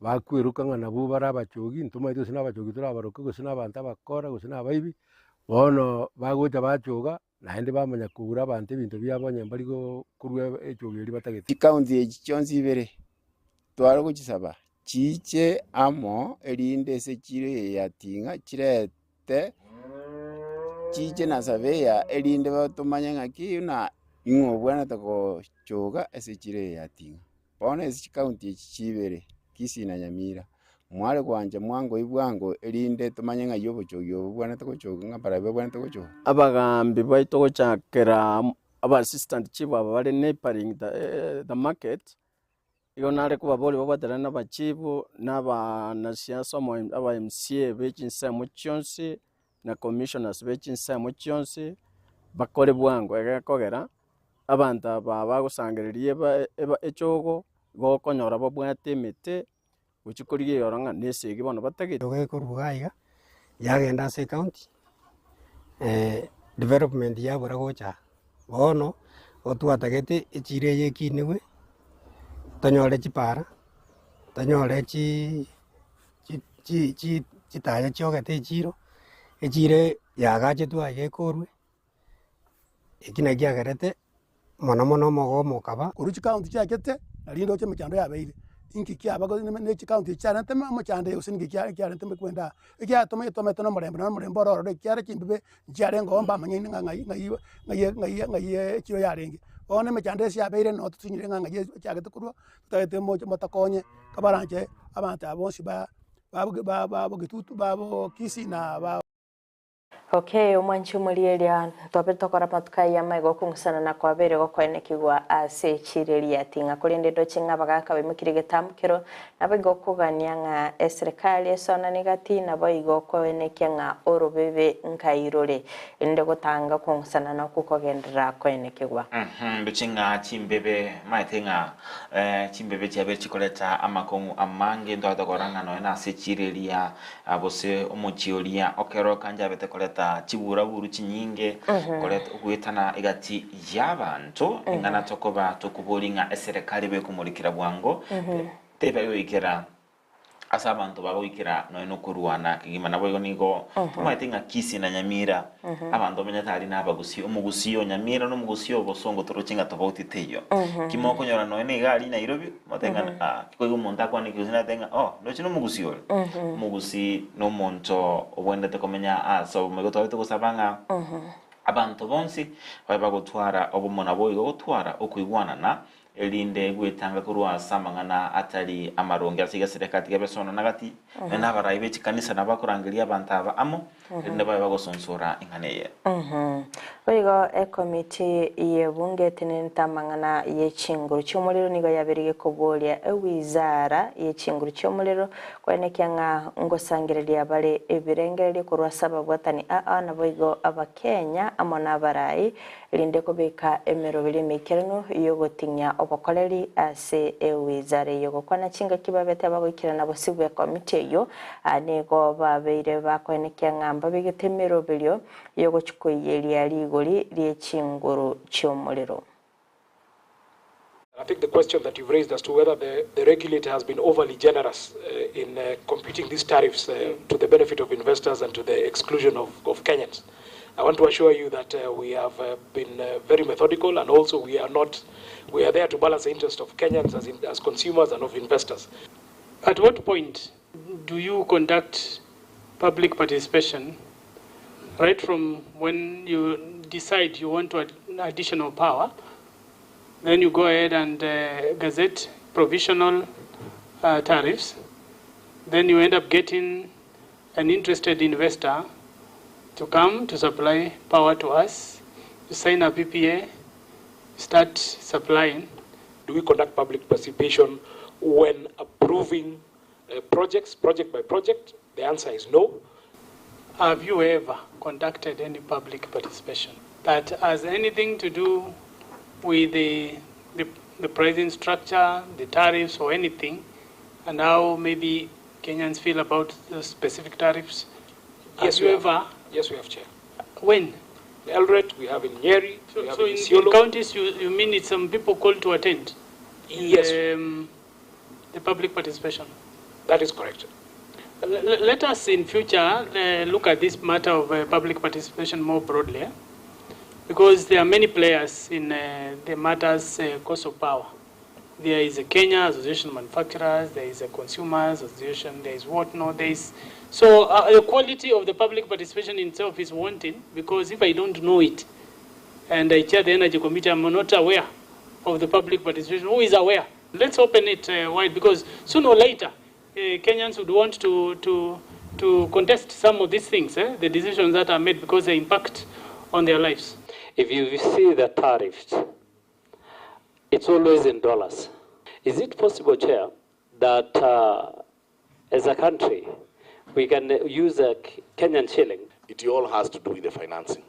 bakweroka ng'a nabwo bare abachogi, ntomaete gose na abachogi torabaroke gose na abanto abakora gose na abaibi, bono bagocha bachoga naende bamanya kogura abanto ebinto biabo onye mbari korwa echogo eria batagete. Chikaunti echi chionsi ibere tware gochisaba chiiche amo erinde ase echiro eye ya Ting'a chirete chiiche na surveyor erinde tomanye ng'aki buna ning'o obwenerete gochoga ase echiro eye ya Ting'a. Bono ase chikaunti echi chibere, Kisii na Nyamira, mware gwancha mwangoi bwango erinde tomanye ng'ai obochogi obo bobwenerete gochoga ng'a mbarabwo babwenerete gochoga. Abagaambi baito gochakera aba assistant chief aba bare neighboring the market, igo nare kobaboria babwaterane na abachifu na abanasiasa omo aba MCA be chinsemo chionsi na commissioners be chinsemo chionsi, bakore bwango egekogera. Abanto aba bagosangereria echogo, igo okonyora babwate emete, gochia korigia eyoro ng'a nesegi bono batagete. Igo ekorwa iga iga, yagenda ase ecounty, development yabora gocha aa. Bono, igo twatagete echiro eye ekinigwe, tonyore chipara, tonyore chi chi chi chitaya chiogete echiro, echiro yagachetwe aiga ekorwe. Eki nakio kiagerete mono mono omogomo okaba. Korwa chikaunti chiachete, na rinde oche emechando yabeire, inki kiaba gose ne chikaunti echi chiarente omochando gose ninki kiarente kwenda aa. Ekiagera tomanyete tomanyete na omorembe nonye omorembe ore ororo ekiagera chimbibe nchiarenge oo mbamanyene ng'a ng'ai ng'ai ng'ai ng'ai ng'ai echiro yarenge. Bono emechando ase yabeire noo tosinyire ng'a ng'ai echagete korwa, totagete moche motokonye, kabaranche abanto aba bonsi ba ba ba bogetutu ba kisii na ba. Okay, omwanchi omorieria, ntwabe tokora amatuko ayio amaiga okong'usana na kwabeire gokoenekigwa ase echiro eria ya Ting'a. Korende ndoche ng'a abagaaka baimokirie egetambo-kero, naboigo okogania ng'a eserekari esoanane gati, naboigo okoenekia ng'a orobebe nkai rore, erinde gotanga okong'usana na okwo kogenderera koenekigwa. Ndoche ng'a chimbebe, maete ng'a chimbebe chiabeire chikoreta amakong'u amange, ntwabete korora ng'a nonya nase echiro eria Gose omochie oria okeroka njabete koreta chiburaburu chinyinge, koreta ogoetana egati y'abanto, ing'ana tokoba tokoboria ng'a eserekari ebe ekomorikera bwango, teba egoikera ase abanto bagoikera nonya nokorwana kegima. Naboigo nigo tomaete ng'a Kisii na Nyamira abanto bamenyete aria nabagusii, omogusii o Nyamira na omogusii o Bosongo toroche ng'a tofauti teiyo. Ki mokonyora nonya niga aria Nairobi, motebe ng'a ah, koigwa omonto akwane ekegusii natebe ng'a oh, ndoche nomogusii ore. Omogusii nomonto obwenerete komenya ase obomo. Igo twabete gosaba ng'a abanto bonsi babe bagotwara obomo naboigo gotwara okoigwanana erinde gwetanga korwa ase amang'ana atari amaronge ase egesereka tiga besona na gati, naende abarai be chikanisa nabo bakorangeria abanto aba amo, erinde babe bagosonsora eng'ana eye. Boigo ekomiti y'ebunge etenenete amang'ana ye chinguru chi'omorero nigo yabeire gekoboria ewizara ye chinguru chi'omorero koenekia ng'a ngosangereria bare ebirengererio korwa ase ababwatani aa naboigo abakenya amo nabarai erinde kobeka emeroberi emeikeranu y'ogoting'ia obokoreri ase ewizara eyio. Gokwana chingaki babete abagoikerana bosio bw'ekomiti eyio, nigo babeire bakoenekia ng'a mbabegete emeroberio y'ogochia koiyeria rigori rie chinguru chi'omorero. I think the question that you've raised as to whether the, the regulator has been overly generous in computing these tariffs to the benefit of investors and to the exclusion of, of Kenyans. I want to assure you that we have been very methodical and also we are not, we are there to balance the interest of Kenyans as, in, as consumers and of investors. At what point do you conduct public participation right from when you decide you want to add additional power then you go ahead and gazette provisional tariffs then you end up getting an interested investor to come to supply power to us you sign a PPA start supplying Do we conduct public participation when approving uh, projects, project by project? The answer is no. Have you ever conducted any public participation that has anything to do with the, the, the pricing structure, the tariffs, or anything, and how maybe Kenyans feel about the specific tariffs? Yes, have you we have. ever? Yes, we have, Chair. When? In Eldoret, we have in Nyeri, So, we have so in in, in Isiolo. counties, you, you mean it's some people called to attend? In Yes. The, the public participation? That is correct. Let us in future look at this matter of public participation more broadly, eh? Because there are many players in the matters cost of power. There is a Kenya Association of Manufacturers, there is a Consumers Association, there is whatnot, there is... So the quality of the public participation itself is wanting, because if I don't know it, and I chair the Energy Committee, I'm not aware of the public participation. Who is aware? Let's open it wide, because sooner or later, Kenyans would want to contest some of these things, the decisions that are made, because they impact on their lives. If you see the tariffs, it's always in dollars. Is it possible, Chair, that as a country, we can use a Kenyan shilling? It all has to do with the financing.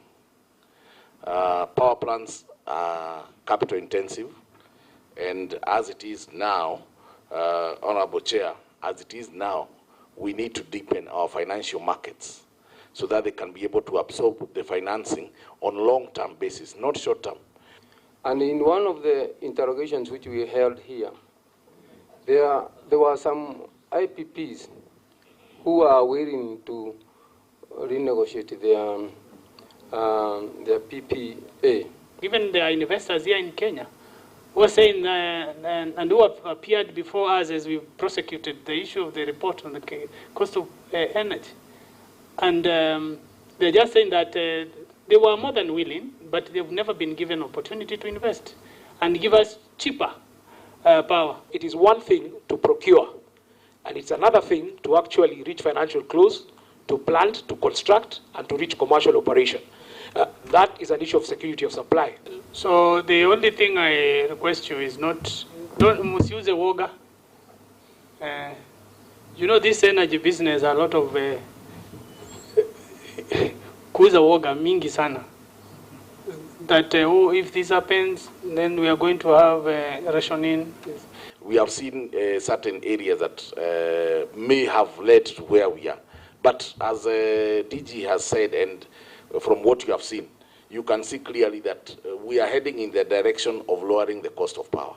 Power plants are capital intensive, and as it is now, Honorable Chair, as it is now, we need to deepen our financial markets so that they can be able to absorb the financing on long-term basis, not short-term. And in one of the interrogations which we held here, there were some IPPs who are willing to renegotiate their PPA. Even there are investors here in Kenya who are saying, and who have appeared before us as we prosecuted the issue of the report on the cost of energy. And they're just saying that they were more than willing, but they've never been given opportunity to invest and give us cheaper power. It is one thing to procure, and it's another thing to actually reach financial close, to plant, to construct, and to reach commercial operation. That is an issue of security of supply. So the only thing I request you is not, don't misuse the woga. This energy business, a lot of kuuza woga mingi sana. That oh, if this happens, then we are going to have rationing. We have seen certain areas that may have led to where we are. But as DG has said, and from what you have seen, you can see clearly that we are heading in the direction of lowering the cost of power.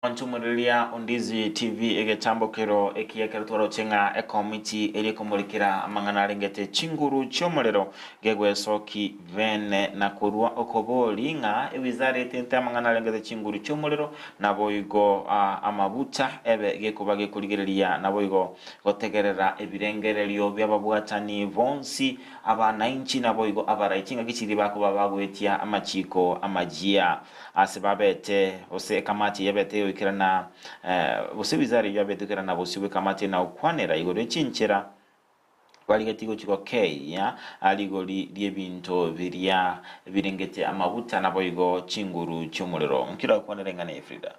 Nchumuriria Ondizi TV egechambokero ekiyekero twarochenga ekomiti eri komurikira amang'ana arengete chinguru chiomorero gegwesoki bene na korwa okobori ng'a ewizara etente amang'ana arengete chinguru chiomorero naboigo amabuta ebe gekoba gekorigereria naboigo gotegerera ebirengererio by'ababwatani bonsi abanainchi naboigo abaraichi ng'aki chiri bakoba bagwetia amachiko amajia ase babete ose ekamati yabete yoikerana bose wizara yabete yoikerana bose bwekamati na okwanera igoro echinchera barigeti gochiko Kenya aligori lyebinto biria birengete amabuta naboigo chinguru chiomurero nkira okwanera ngane Frida.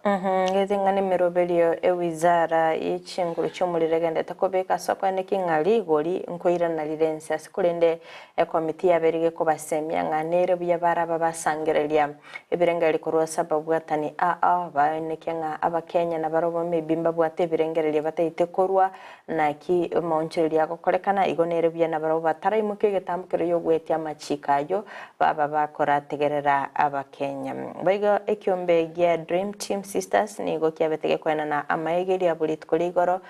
Ngezingane miroberio ewizara yechinguru chiomurero gende takobeka sokwane kingali gori nkoira na lirense asikulende ekomiti yaberige kobasemia ng'anere buya baraba basangereria ebirengeri korwa sababu atani a a baenekenga abakenya na barobo mebimba bwate ebirengereria bataite korwa naki maonchereria gokorekana igonere buya na barobo bataraimuke getambukero yogwetia amachikayo baba bakorategerera abakenya baigo ekiombe gia Dream Team Sisters nigo kiabetege kwena na amaegeria burituko rigoro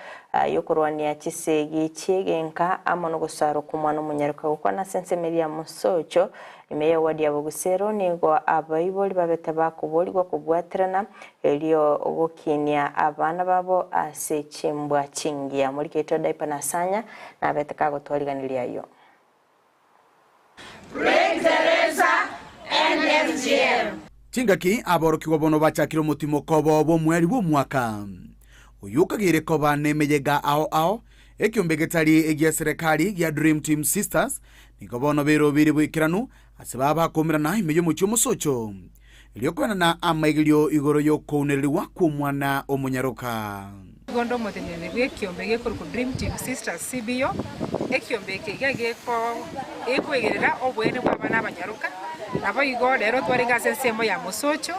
yokorwania chisegi chiegenka amo no gosaro kumwana omunyaruka gokwana sensemeria musocho imeya wadi ya Bogusero nigo abaibori babete bakuborigwa kobwaterana erio gokinia abana babo ase chimbwa chingia muri keto daipa na sanya na abete kagotwariganiria yo. Break the razor and FGM. Chingaki aborokigwa bono bachakire omotimo kobo bomweri bw'omwaka oyu kagire koba nemeyega ao ao ekiombe getari egia serikali gia Dream Team Sisters niko bono berobire bwikiranu ase babakomerana ime y'omochi omosocho erio kwenana amaigerio igoro y'okounereriwa kw'omwana omonyaroka. Gondo omotenene bw'ekiombe gekorokwa Dream Team Sisters CBO ekiombe eke iga geko ekwegerera obwene bwa abana abanyaroka nabo igo rero twarenge ase ensemo ya mosocho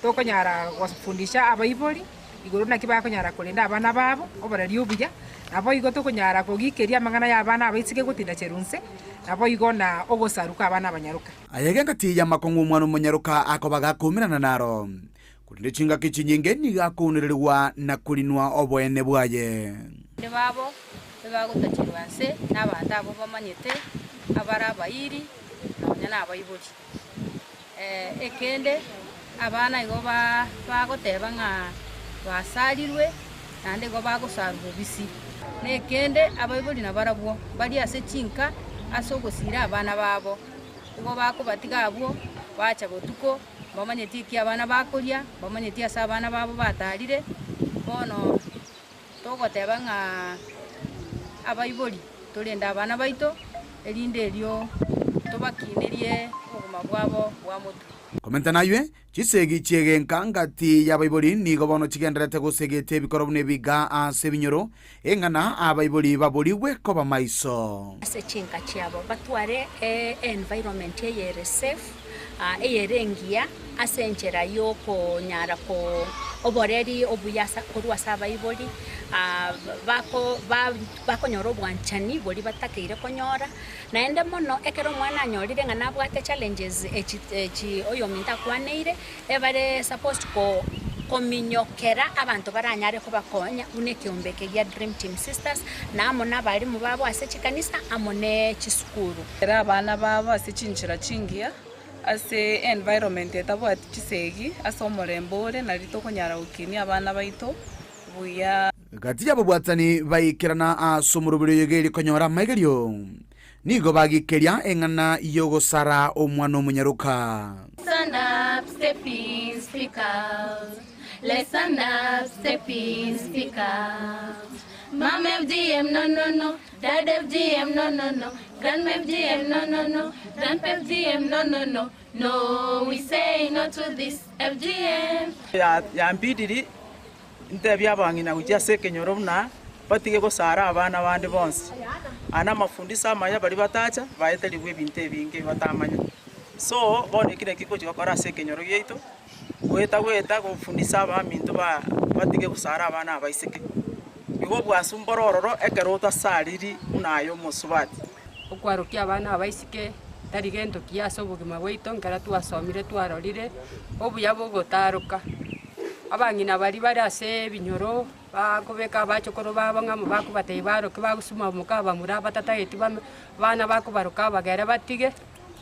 tokonyara gofundisha abaibori Igoro naki bakonyara korenda abana babo oboreri obuya, naboigo tokonyara kogikeria amang'ana y'abana abaiseke gotinda cherunse, naboigo na ogosaruka abana abanyaroka. Ayege engati y'amakong'u omwana omonyaroka akoba gakoumerana naro, korende chingaki chinyinge nigo akounererigwa na korinwa oboene bwaye. Abande babo ebagotacherwa nse nabaanto abwo bamanyete, abare abairi, nonya nabaibori. Ekende, abana igo bagoteba ng'a basarirwe, naende igo bagosarwa bobisi. Na ekende, abaibori nabarabwo mbaria ase chinka ase ogosiira abana babo, igo bakobatiga abwo, bacha botuko, mbamanyeti eki abana bakoria, mbamanyeti ase abana babo batarire. Bono togoteba ng'a abaibori torende abana baito, erinde erio tobakinerie obogima bwabo bwa motwe. Komenta naywe, chisegi chi'egenka ngati y'abaibori nigo bono chigendererete gosegeta ebikoro buna ebiga ase ebinyoro, eng'ana abaibori baborigwe koba maiso. Ase chinka chiabo batware environment eye ere safe, eyere engiya ase enchera y'okonyara ko oboreri obuya ase korwa ase abaibori, bako ba bakonyora obwanchani boria batakeire konyora, naende mono ekero omwana anyorire ng'a nabwate challenges echi echi oyominto akwaneire, ebare supposed ko kominyokera abanto baranyare kobakonya buna ekeombe eke gia Dream Team Sisters, na amo na abalimu babo ase chikanisa amo ne chisukuru. Ere abana babo ase chinchera chingiya, ase environment etabwati chisegi, ase omorembe ore, nari tokonyara gokinia abana baito buya. Gati y'ababwatani baikerana ase omoroberi oyo geri konyora amaigerio, nigo bagikeria eng'ana y'ogosara omwana omonyaroka. Stand up, step in, speak out. Let's stand up, step in, speak out. Mom FGM, no, no, no. Dad FGM, no, no, no. Grandma FGM, no, no, no. Grandpa FGM, no, no, no. No, we say no to this FGM. Yambidiri Ntebie abang'ina gochia ase ekenyoro buna batige gosara abana bande bonsi. Aya namafundisho amaya baria batacha baeterigwe ebinto ebinge batamanya. So bono eki nakio ngochia gokora ase ekenyoro giaito, goeta goeta gofundisa abaminto ba batige gosara abana abaiseke. Igo obwansu mbore ororo ekero otasariri buna aye omosubati. Okwarokia abana abaiseke tari gento kiya ase obogima bwaito nkera twasomire twarorire obuya bogotaroka. Abang'ina baria bare ase ebinyoro bakobeka abachokoro babo ng'a bakobatebia baroke bagosuma moka abamura abatatageti bame abana bakobaroka abagere batige,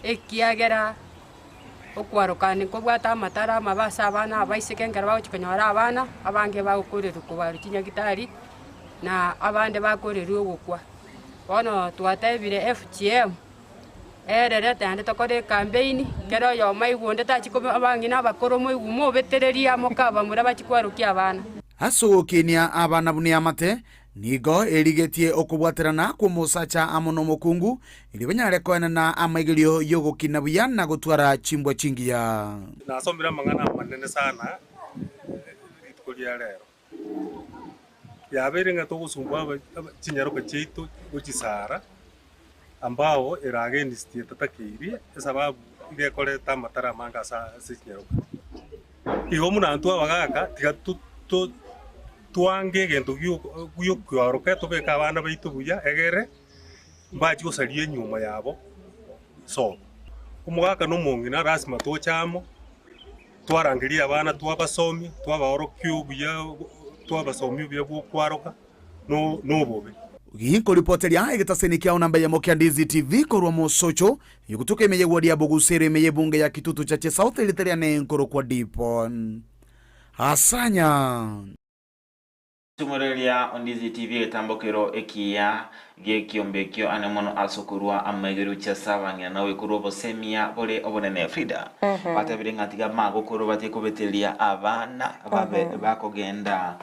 ekiagera okwaroka nkobwate amatara amabe ase abana abaiseke ekero bagochia konyora abana, abange bagokorerwa kobarwa chinyagitari na abande bakorerwa ogokwa. Bono twatebire FGM. Erere naende tokore ekampeini, kera oyomo aigwe onde tachia koba abang'ina abakoro moigwe mobetererie amo kabamura bachie kwarokia abana. Ase ogokinia abana buna eamate, nigo erigetie okobwaterana kw'omosacha amo nomokungu, erio banyare koenana amaigerio y'ogokina buya na gotwara chimbwa chingiya. Nasomire amang'ana amanene sana rituko ria rero. Yabeire ng'a togosumbua chinyaroka chiaito gochisara, ambao ere against etatakeiri esababu iga ekoreta amatara amange ase ase chinyaroka. Igo buna intwe abagaka tiga to to twange egento gio giokoaroka tobeke abana baito buya egere mbachie gosaria enyiomo yabo sobo. Omogaka na omong'ina lasima toche amo. Twarangeria abana twabasomia, twabaorokia obuya, twabasomia obuya bw'okwaroka na obobe. Ginkoripoteria egetaseni kiao namba eyemo kia Ndizi TV korwa Mosocho, egotuka ime y'eward ya Bogusi ere ime y'ebunge ya Kitutu Chache South erita riane nkorokwa Dipon Asanya. Timoreria Ondizi TV egetambokero ekiya gi'ekiombe ekio ane mono ase okorua amaigerio chia ase abang'ina na goikorwa obosemia bore obonene. Frida batebire ng'a tiga magokoro batie kobetereria abana babe bakogenda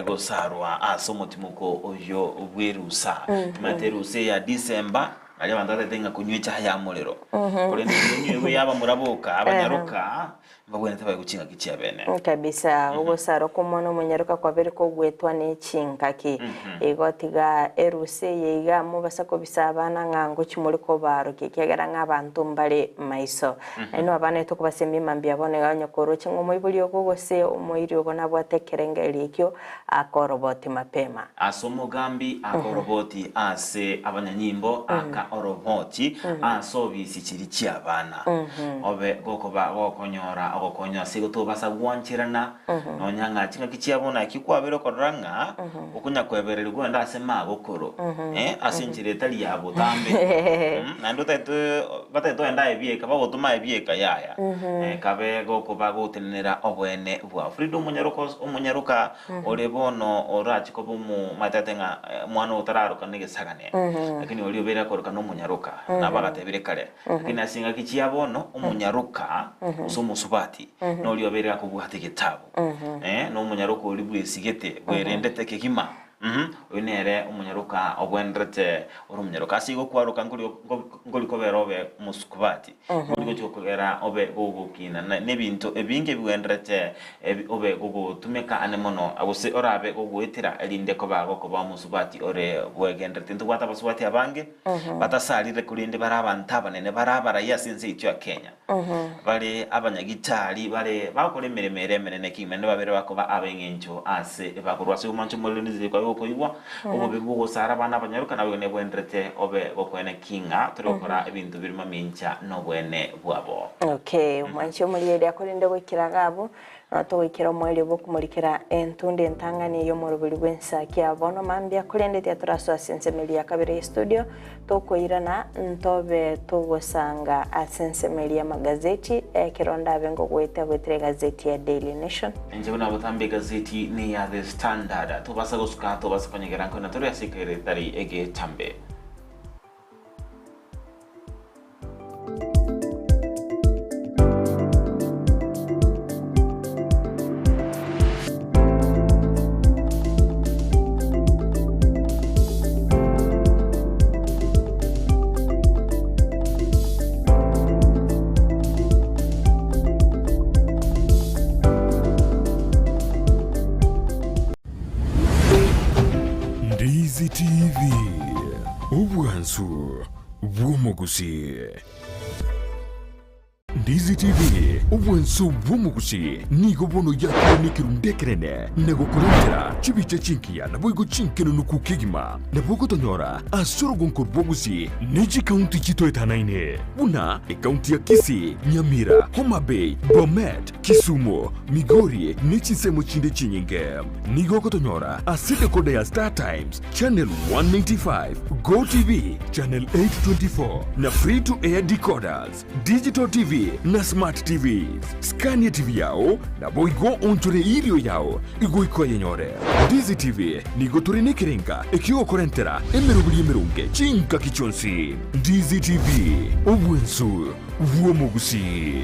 gosarwa ase omotimoko oyo bw'erusa. Timanyete erusa eye ya December nario abanto batagete ng'a konywa echae ya morero. Korende enywe yabamura boka abanyaroka. Mbabwenerete baigwe chingaki chia bene. Kabisa, ogosara kw'omwana omonyaroka kwabere kogwetwa ne chingaki. Igo tiga erusa eye iga mobasa kobisa abana ng'a ngochia more kobarokia, ekiagera ng'a abanto mbare maiso. Nainwe abana etokobasemia mambia bono iga onye koroche ng'a omoibori ogo gose omoiri ogo nabwate ekerengererio ekio, akoroboti mapema. Ase omogambi aka oroboti ase abanyanyimbo aka oroboti ase obisi chiria chi'abana. Obe gokoba gokonyora ogokonywa ase igo tobasa gwancherana nonya ng'a chingaki chiabo naki kwabere okorora ng'a okonya kwebereria kwenda ase magokoro eh, ase enchera etari ya botambe naende otagete batagete ogende aye bieka bagotoma aye bieka yaya kabe gokoba gotenenera oboene bwao. Frida omonyaroka omonyaroka ore bono orache koba omomaete ng'a omwana oyo otararoka negesagane, lakini oria obeire akoroka nomonyaroka, nabo agatebire kare. Lakini ase engaki chia bono omonyaroka gose omosubati noria obeire akobwata egetabu, na omonyaroka oria bwesigete bwerendete kegima. Oyio nere omonyaroka obwenerete ore omonyaroka. Ase igo kwaroka nkori kobera obe omosubati, nkori gochia kogera obe gogokina na ebinto ebinge bigwenderete obe gogotumeka ane mono, gose orabe gogoetera erinde koba gokoba omosubati ore bwegenderete. Ntobwate abasubati abange batasarire korende bare abanto abanene bare abarai ase ense yaito ya Kenya. Bare abanyagitari bare bagokora emeremo ere emenene kegima naende babere bakoba ab'eng'encho ase bakorwa ase omwancho omorero ne chisiko okoigwa obobe bw'ogosara abana abanyaroka naboigo nebwenderete obe gokoena ki ng'a tore gokora ebinto bire mamincha nobwene bwabo. Okay, omwanchi omorigereria korende goikera iga abwo, nabo togoikera omoerio bw'okomorikera entunda entang'ani y'omoroberi bw'ensaki ya bono mambia, korende tiatorasoa ase ensemo eria ya kabere y'estudio, Tokoirana ntobe togosanga ase ensemo eria y'amagazeti, ekero ndabe ngogoeta goetera egazeti ya Daily Nation. Inche buna botambe egazeti neya The Standard. Tobasa gosuka, tobasa konyegera nkoina tore ase ekero etari egetambe. Ndizi TV, obwansu bw'omogusii. Ndizi TV, obwansu bw'omogusii, nigo bono yakire nekerundu ekenene na gokorentera chibicha chingiya naboigo chinkenunuku kegima. Nabo ogotonyora ase orogonko rwa Gusii ne chikaunti chitoetanaine buna ekaunti ya Kisii, Nyamira, Homa Bay, Bomet, Kisumu, Migori ne chinsemo chinde chinyinge. Nigo ogotonyora ase decoder ya Star Times, Channel 195, Go TV, Channel 824 na Free to Air decoders, Digital TV na Smart TVs. Scania TV yao naboigo onchore irio yao igoika oyenyore. Ndizi TV nigo tore nekerenga ekiogokorentera emeroberi emeronge chingaki chionsi. Ndizi TV, obwensu bw'omogusii.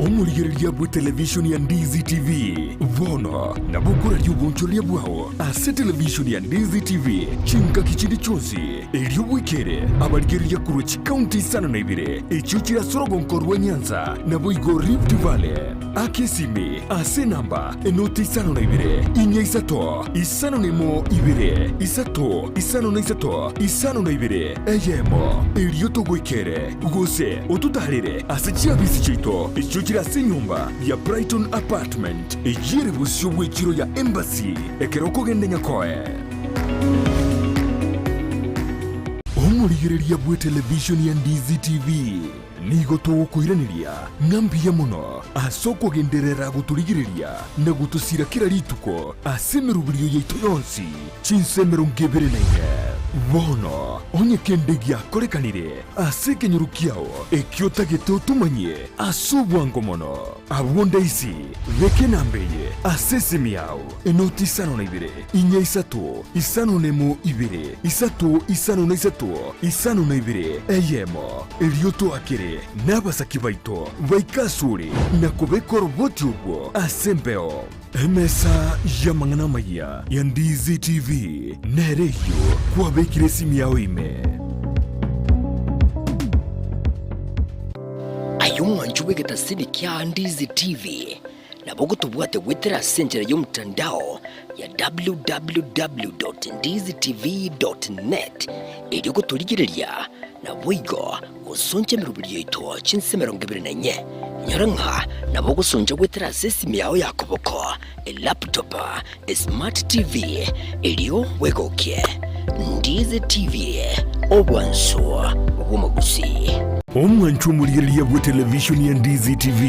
Omorigereria bw'etelevishoni ya Ndizi TV bono nabo okoraria obonchoreria bwao ase televishoni ya Ndizi TV chingaki chinde chionsi, erio bwekere abarigereria korwa chikaunti isano na ibere echio chire ase orogonko rwa Nyanza naboigo Rift Valley. Aka esimi ase enamba enoti isano na ibere, inya isato, isano na emo ibere, isato, isano na isato, isano na ibere, eyemo, erio togoikere, gose ototaarere ase chiabisi chiaito echio chire ase enyomba ya Brighton Apartment, eyio ere bosio bw'echiro ya Embassy, ekero okogenda Nyakoe. Omorigereria bw'etelevishoni ya Ndizi TV. Nigo togokoiraneria ng'a mbuya mono ase okogenderera gotorigereria na gotosira kera rituko ase emeroberio yaito yonsi, chinsa 24. Bono, onye kende giakorekanire ase ekenyoro kiao ekio otagete otomanyie ase obwango mono, abwo ndaisi beka enamba eye ase esimi yao, enoti isano na ibere, inya isato, isano nemo ibere, isato isano na isato, isano na ibere, eyemo. Erio toakere nabasaki baito baike asore na kobeka oroboti orwo ase embeo. Emesa y'amang'ana amayia ya Ndizi TV nere eyio kwabekire esimi yao ime. Omwancho bw'egetasini kia Ndizi TV nabo ogotobwate goetera ase enchera y'omotandao ya www.ndizitv.net erio gotorigereria naboigo gosoncha emeroberi yaito chinse 24. Inyora ng'a nabo ogosoncha goetera ase esimi yao ya koboko, elaptop, esmart TV erio bwegokie. Ndizi TV, obwansu bw'omogusii. Omwancho omorigereria bw'etelevishoni ya Ndizi TV,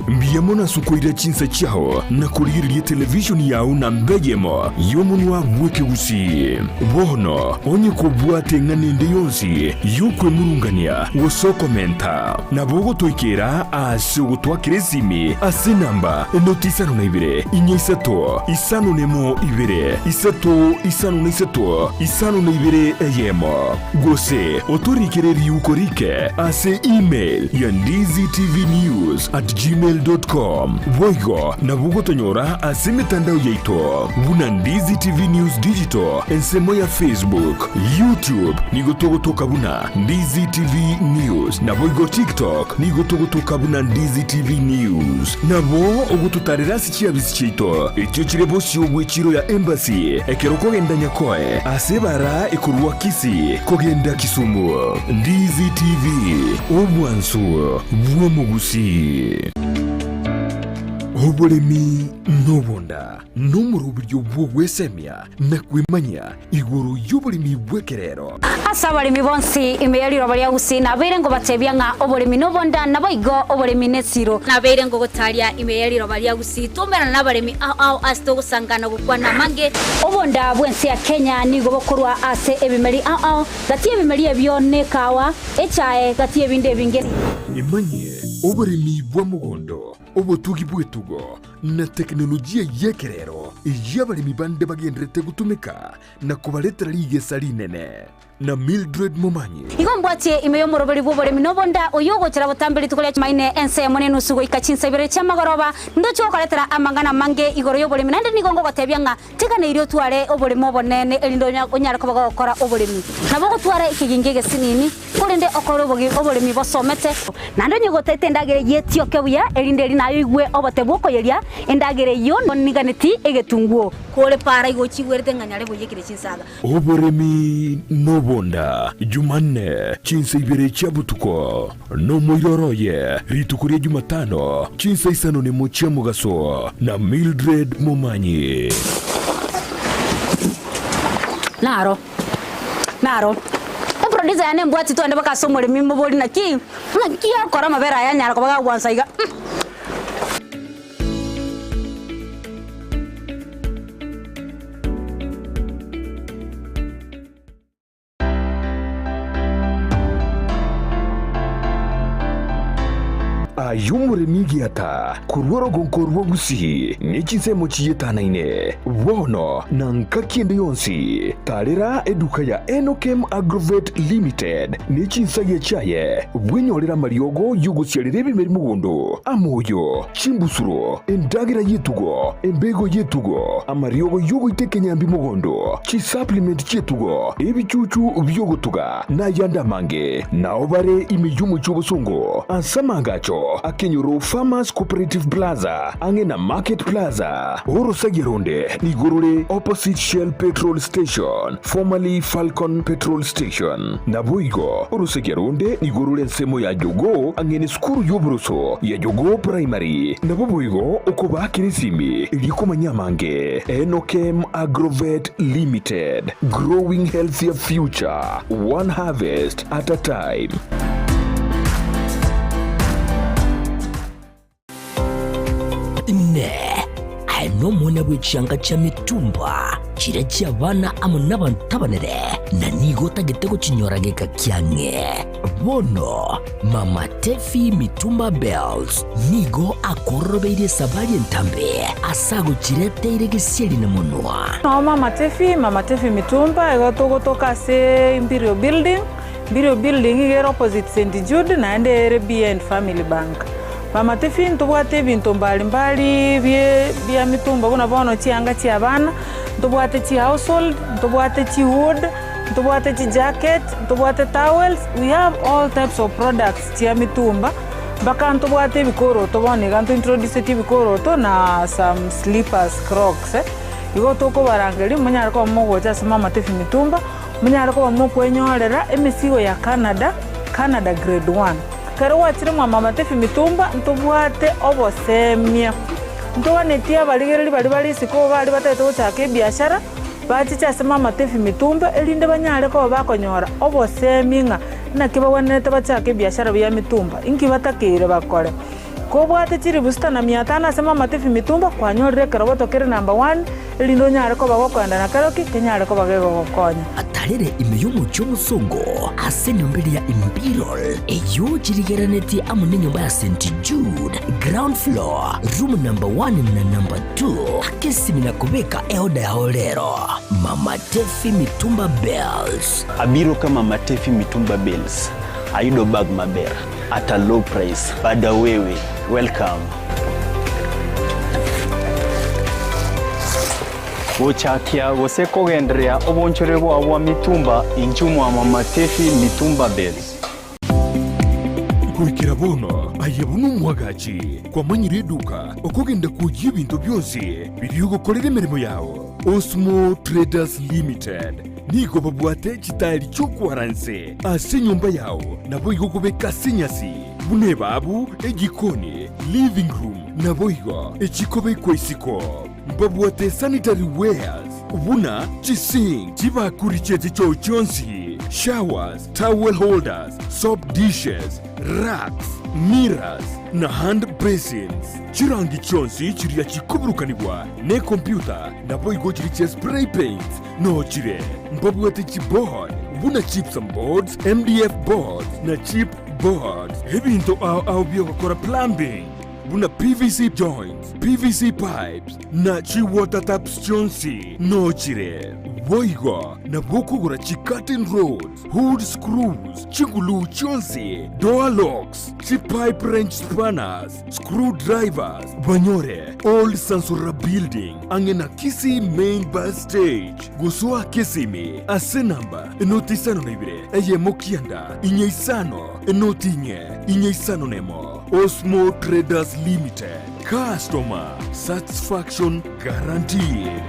mbuya mono ase okoira chinsa chiao na korigereria etelevishoni yao namba eyemo y'omonwa bw'ekegusii. Bono onye kobwate eng'ana ende yonsi y'okwemurungania gose okomenta, nabo ogotoikera ase ogotwakera esimi ase enamba enoti isano na ibere, inya isato, isano nemo ibere, isato isano na isato, isano na ibere eyemo. Gose otorikere riuko rike ase email ya ndizitvnews at gmail dot com. Boigo nabo ogotonyora ase emetandao yaito buna Ndizi TV News Digital ensemo ya Facebook, YouTube nigo togotoka buna Ndizi TV News naboigo TikTok nigo togotoka buna Ndizi TV News. Nabo ogototarera ase chiabisi chiaito echio chire bosio bw'echiro ya Embassy ekero okogenda Nyakoe ase ebara ekorwa Kisii kogenda Kisumu. Ndizi TV, obwansu bw'omogusii. Oboremi nobonda nomoroberio bw'ogwesemia na kwemanyia igoro y'oboremi bw'ekerero. Ase abaremi bonsi ime ye riroba ria Gusii nabeire ngobatebia ng'a oboremi nobonda, naboigo oboremi nesiro. Nabeire ngogotaria ime ye riroba ria Gusii twaumerana nabaremi ao ao ase togosangana gokwana amange. Obonda bw'ense ya Kenya nigo bokorwa ase ebimeri ao ao, gati y'ebimeri ebio nekawa, echae, gati y'ebinde ebinge. Emanyie oboremi bwa mogondo, obotugi bw'etugo, na tekinolojia y'ekerero eyio abaremi bande bagendererete gotumeka na kobaretera rigesa rinene. Na Mildred Momanyi. Igo mbwatie ime y'omoroberi bw'oboremi na obonda, oyio ogochera botambe rituko ria Chumaine ense eyemo na enusu goika chinsa ibere chi'amagoroba, ndoche gokoretera amang'ana amange igoro y'oboremi, naende nigo ngogotebia ng'a teganeirie otware oboremo obonene, erinde onyare koba gogokora oboremi. Nabo ogotwara ekegingi egesinini, korende okore oboremi bosomete. Naende onye gotaete endagera eyio etioke buya, erinde eri naye oigwe obote bw'okoyeria endagera eyio niganeti egetunguo. Kore para igo ochigwerete ng'a nyare boyekire chinsaga. Oboremi nobonda, Jumanne, chinsa ibere chia botuko, nomoiroro oye, rituko ria Jumatano, chinsa isano nemo chia mogaso, na Mildred Momanyi. Naro, naro. Eproducer yane embwati twende baka ase omoremi mobori naki, naki akora amabere aya anyara koba gagwansa iga. Aye omoremi egiata korwa orogonko rwa Gusii ne chinsemo chiyetanaine, bono na ngaki ende yonsi, tarera eduka ya Enokem Agrovet Limited ne chinsagia chiaye, bwenyorere amariogo y'ogosiarera ebimeri mogondo, amoyo, chimbusuro, endagera y'etugo, embego y'etugo, amariogo y'ogoita ekenyambi mogondo, chisupplement chi'etugo, ebichuchu bi'ogotuga, na ayande amange. Nao bare ime y'omochie obosongo ase amaagacho akenyoro Farmers Cooperative Plaza ang'e na Market Plaza. Orosagia ronde nigo rore opposite Shell Petrol Station, formerly Falcon Petrol Station. Naboigo orosagia ronde nigo rore ensemo ya Jogoo ang'e nesukuru y'oboroso ya Jogoo Primary. Nabo boigo okobaakera esimi erio komanya amange. Enokem Agrovet Limited, growing healthier future, one harvest at a time. Inee! Aye nomwana bwe chianga chia mitumba, chiria chi'abana amo nabanto abanene, na nigo otagete gochinyora geka kiang'e? Bono Mama Tefi Mitumba Bells nigo akororobeirie esabari entambe ase agochireteire gesieri na monwa. Nao Mama Tefi, Mama Tefi Mitumba, igo togotoka ase Imperial Building, Imperial Building iga ere opposite St Jude naende ere behind Family Bank. Mama Tefi ntobwate ebinto mbali mbali bie bia mitumba buna bono chianga chia abana, ntobwate chi household, ntobwate chi wood, ntobwate chi jacket, ntobwate towels, we have all types of products chia mitumba. Mpaka ntobwate ebikoroto bono iga ntointroducetie ebikoroto na some slippers, crocs. Igo tokobarangeria monyare koba mogocha ase Mama Tefi Mitumba, monyare koba mokwenyorera emesigo ya Canada, Canada grade one. Ekero gwachire mwa Mama Tefi Mitumba ntobwate obosemia, ntoganetie abarigereria baria bare isiko baria batagete gochaka ebiashara, bachiche ase Mama Tefi Mitumba erinde banyare koba bakonyora obosemia ng'a naki bagwenerete bachake ebiashara bia mitumba, inki batakeire bakore. Kobwate chilifu sita na mia tano ase Mama Tefi Mitumba, kwanyorire ekeroboto kere number one, erinde onyare koba gokoenda na keroki kenyare koba gegogokonya. Atarere ime y'omochie omosongo ase enyomba eria ya Imperial, eyio chirigerenetie amo nenyomba ya St. Jude, ground floor, room number one na number two, akesimi na kobeka eoda yao rero. Mama Tefi Mitumba Bells. Abiro ka Mama Tefi Mitumba Bells, ayudo bag maber at a low price. Bada wewe, welcome. Gochakia gose kogendereria obonchore bwao bwa mitumba inchuo mwa Mama Tefi Mitumba Bales. Goikera bono aye buna omwagachi kwamanyire eduka okogenda kwoyia ebinto bionsi biria ogokorera emeremo yao. Osmo Traders Limited nigo babwate chitairi chi'okwara inse ase enyomba yao naboigo kobeka ase enyasi buna ebabu, ejikoni, living room naboigo echikobekwa isiko. Mbabwate sanitary wares buna chisink, chibakuri chie chichoo chionsi, showers, towel holders, soap dishes, racks, mirrors, na hand basins. Chirangi chionsi chiria chikoburukanigwa nekompyuta naboigo chiria chia spray paints noo chire. Mbabwate chiboard buna gypsum boards, MDF boards, na chip boards. Ebinto ao ao biogokora plumbing buna PVC joints, PVC pipes, na chi-water taps chionsi noo chire. Boigo nabo okogora chi-curtain rods, hood screws, chiguluu chionsi, door locks, chi-pipe wrench spanners, screw drivers, banyore Old Sansora Building ang'e na Kisii Main Bus Stage. Gosoa Kisimi ase namba enoti isano na ibere eyemo kianda inye isano enoti inye inye isano nemo. Osmo Traders Limited, customer satisfaction guaranteed.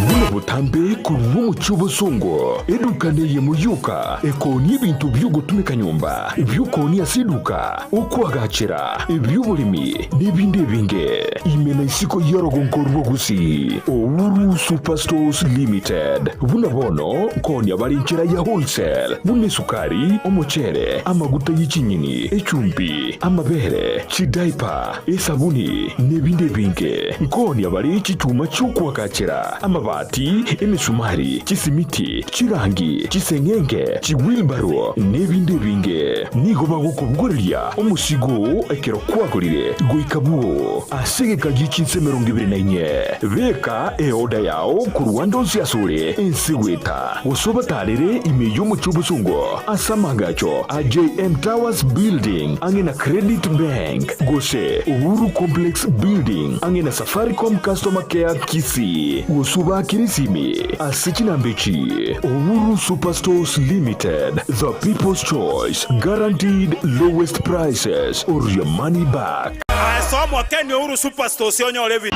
Buna botambe korwa omochie obosongo, eduka neyemo yoka ekoonia ebinto bi'ogotumeka nyomba, ebi'okoonia ase eduka, okoagachera, ebi'oboremi, na ebinde ebinge. Ime na isiko y'orogongo rwa Gusii, Uhuru Superstores Limited. Buna bono nkoonia bare enchera ya wholesale, buna esukari, omochere, amaguta ye chinyeni, echumbi, amabere, chidaipa, esabuni, na ebinde ebinge. Nkoonia bare chichuma chi'okoagachera, amabati, emesumari, chisimiti, chirangi, chiseng'enge, chiwilbaro, na ebinde ebinge. Nigo bagokobogoreria omosigo oo ekero kwagorire goika bwoo ase egeka gie chinsa emerongo ebere na inye. Beka eoda yao korwa ande onsi asore ense goeta, gose obatarere ime y'omochie obosongo ase amaagacho a JM Towers Building ang'e na Credit Bank, gose Uhuru Complex Building ang'e na Safaricom Customer Care Kisii, gose obaakere esimi ase chinamba echi, Uhuru Superstores Limited, the people's choice, guaranteed lowest prices or your money back. Ase omokeni Uhuru Superstores onyore ebi.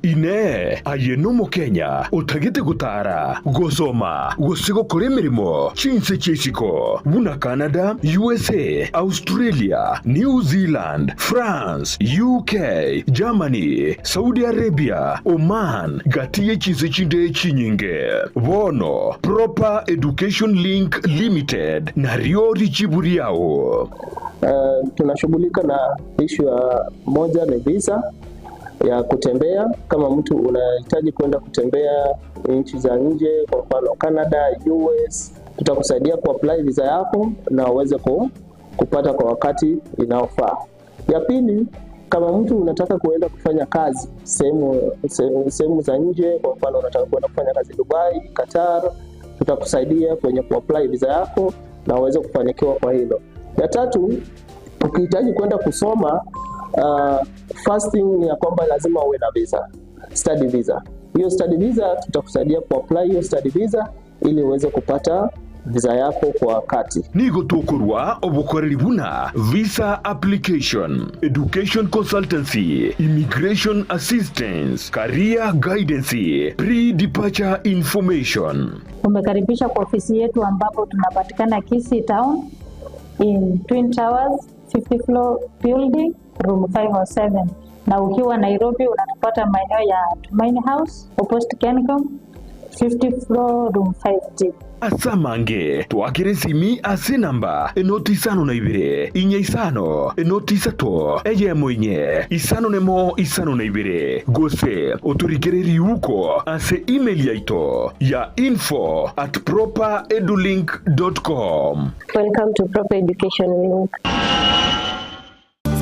Inee! Aye n'Omokenya otagete gotaara, gosoma, gose gokora emeremo chinse chi'isiko buna Canada, USA, Australia, New Zealand, France, UK, Germany, Saudi Arabia, Oman, gati ye chinse chinde chinyinge? Bono Proper Education Link Limited nario richibu riao. Tunashughulika na issue ya moja ni visa ya kutembea. Kama mtu unahitaji kwenda kutembea nchi za nje, kwa mfano Canada, US, tutakusaidia kuapply visa yako na uweze kupata kwa wakati inaofaa. Ya pili, kama mtu unataka kuenda kufanya kazi sehemu sehemu za nje, kwa mfano unataka kuenda kufanya kazi Dubai, Qatar, tutakusaidia kwenye kuapply visa yako na uweze kufanikiwa kwa hilo. Ya tatu, ukihitaji kwenda kusoma first thing ni ya kwamba lazima uwe na visa, study visa. Hiyo study visa tutakusaidia kuapply hiyo study visa ili uweze kupata visa yako kwa wakati. Nigo tokorwa obokoreri buna visa application, education consultancy, immigration assistance, career guidance, pre-departure information. Umekaribishwa kwa ofisi yetu ambapo tunapatikana Kisii Town in Twin Towers 50 floor building room 507 na ukiwa Nairobi unatupata maeneo ya Tumaini House opposite Kencom 50 floor room 5D. Ase amange, twakere esimi ase enamba enoti isano na ibere, inye isano, enoti isato, eyemo inye, isano nemo isano na ibere, gose otorikere riuko ase email yaito ya info at properedulink dot com. Welcome to Proper Education Link.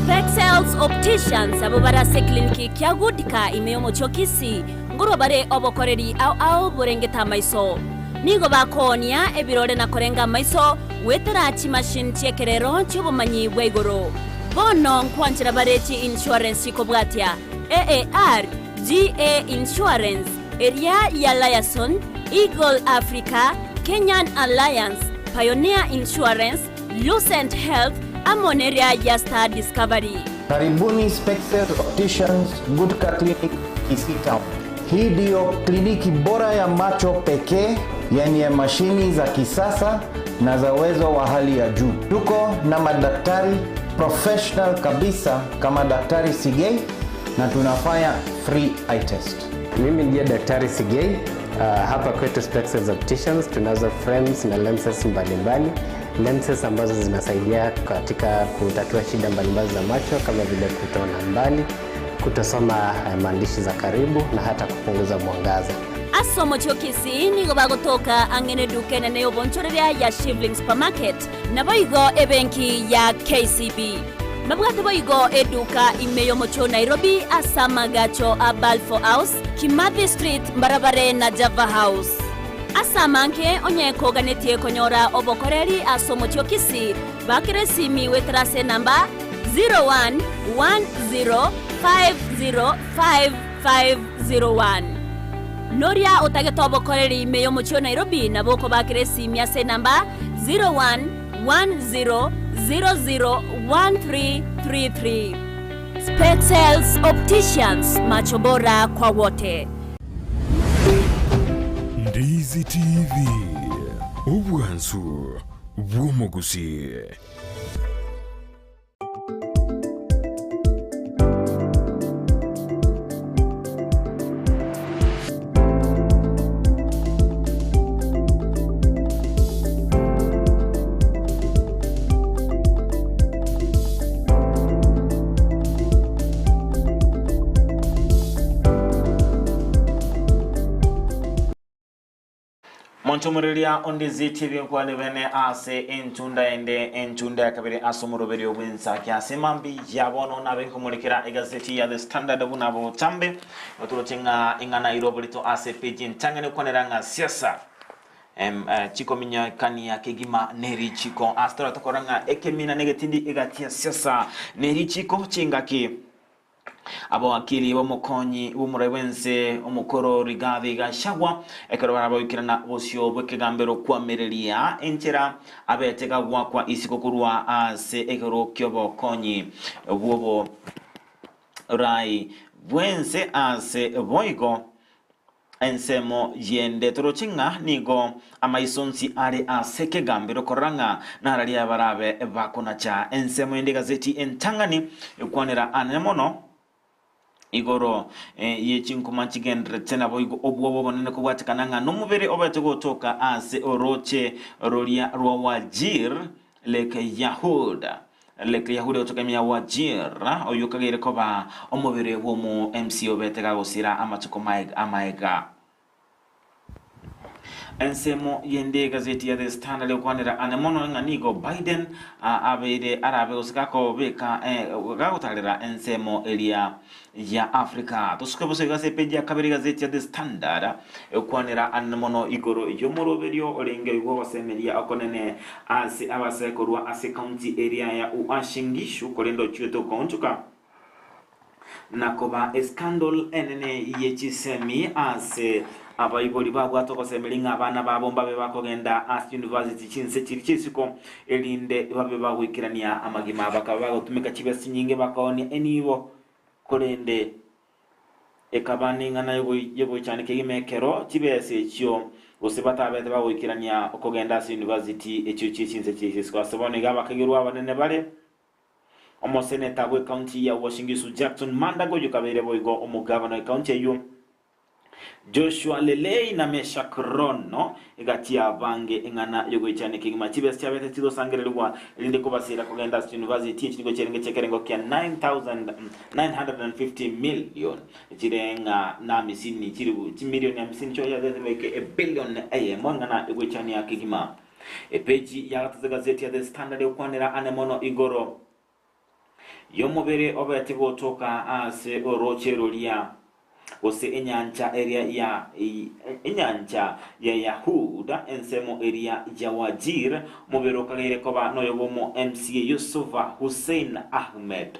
Spexels Opticians abwo bare ase ekliniki kia Goodka ime y'omochie o Kisii nkorwa bare obokoreri ao ao borengete amaiso. Nigo bakoonia ebirore na korenga amaiso goetera chimachine chi'ekerero chi'obomanyi bwa igoro. Bono nkwanchera bare chi insurance chikobwatia AAR, GA Insurance, eria ya Liaison, Eagle Africa, Kenyan Alliance, Pioneer Insurance, Lucent Health, amo neria ya Star Discovery. Karibuni Spexel Opticians Gutka Clinic Kisii Town. Hii ndiyo kliniki bora ya macho pekee yenye mashini za kisasa na za uwezo wa hali ya juu. Tuko na madaktari professional kabisa kama Daktari Sigei na tunafanya free eye test. Mimi ndiye Daktari Sigei. Hapa kwetu Spexels Opticians tunazo frames na lenses mbalimbali, lenses ambazo zinasaidia katika kutatua shida mbalimbali za macho kama vile kutoona mbali, kutosoma maandishi za karibu na hata kupunguza mwangaza. Ase omochie o Kisii nigo bagotoka ang'e neduka enene y'obonchoreria ya Shivling Supermarket, naboigo ebenki ya KCB. Mbabwate boigo eduka ime y'omochie o Nairobi ase amagacho a Balfour House, Kimathi Street mbarabare na Java House. Ase amange onye koganetie konyora obokoreri ase omochie o Kisii, bakera esimi goetera ase enamba 0110505501. Noria otagete obokoreri ime y'omochie o Nairobi nabo okobakera esimi ase enamba 0110001333. Spexels Opticians, macho bora kwa wote. Ndizi TV, obwansu bw'omogusii. Monchomoreria onde ziti binkwane bene ase enchunda ende enchunda ya kabere ase omoroberio bw'ensaki ase mambi ya bono nabe nkomorekera egazeti ya The Standard buna botambe otoroche ng'a ing'ana iroborito ase peji entang'ani okwanera ng'a siasa em, eh, chikominyekania kegima nerichiko ase tora tokora ng'a ekemina negetindi egati ya siasa nerichiko chingaki Abawakili b'omokonyi bw'omorai bw'ense omokoro Rigathi Gachagua ekero barabagoikerana bosio bw'ekegambero koamereria enchera abete gagwakwa isiko korwa ase ekero ki'obokonyi bw'oborai bw'ense ase boigo Ensemo y'ende toroche ng'a nigo amaiso onsi are ase ekegambero korora ng'a nararia barabe bakonacha. Ensemo y'ende egazeti entang'ani ekwanera anene mono igoro ye chinkuma nchigendererete naboigo obwoba obonene kobwatekana ng'a nomobere obete gotoka ase orooche roria rwa Wajir Lake Yahud. Lake Yahud gotoka ime ya Wajir, oyio okageire koba omobere bw'omo MC obete gagosira amatuko amaega. Ensemo yende egazeti ya The Standard egokwanera ane mono ng'a nigo Biden abeire arabe gose gakobeka gagotarera ensemo eria ya Africa. Tosuke bosa igo ase epeji ya kabere egazeti ya The Standard egokwanera anene mono igoro y'omoroberio orenge oigwa ogosemeria okonene ase abasae korwa ase ekaunti eria ya Uasin Gishu korende ochiete okoonchoka Na koba escandal enene ye chisemi ase abaibori babwate ogosemeria ng'a abana babo mbabe bakogenda ase university chinse chiria chi'isiko erinde babe bagoikerania amagima bakaba bagotumeka chibesa chinyinge bakaoonia enibo korende ekaba neng'ana y'ogoichania kegima ekero chibesa echio gose batabete bagoikerania okogenda ase university echio chie chinse chiria chi'isiko ase bono iga abakagerwa abanene bare Omoseneta bw'ecounty ya Uasin Gisu Jackson Mandago oyio kabeire boigo omogavana w'ecounty eyio, Joshua Lelei na Meshack Rono egati y'abange eng'ana y'ogoichania kegima chibesa chiabete chigosangererigwa erinde kobasiera kogenda ase university echi nigo chiarenge chi'ekerengo kia 9,950 million chire ng'a na amisini chiribu chimilioni amisini chiaye baike ebillion eyemo eng'ana y'ogoichania kegima. Epeji ya gatato egazeti ya The Standard egokwanera ane mono igoro y'omobere obete gotoka ase orooche roria, gose enyancha eria ya enyancha ya Yahuda, ensemo eria ya Wajir, omobere okageire koba noyo bw'omo MCA Yusufa Hussein Ahmed.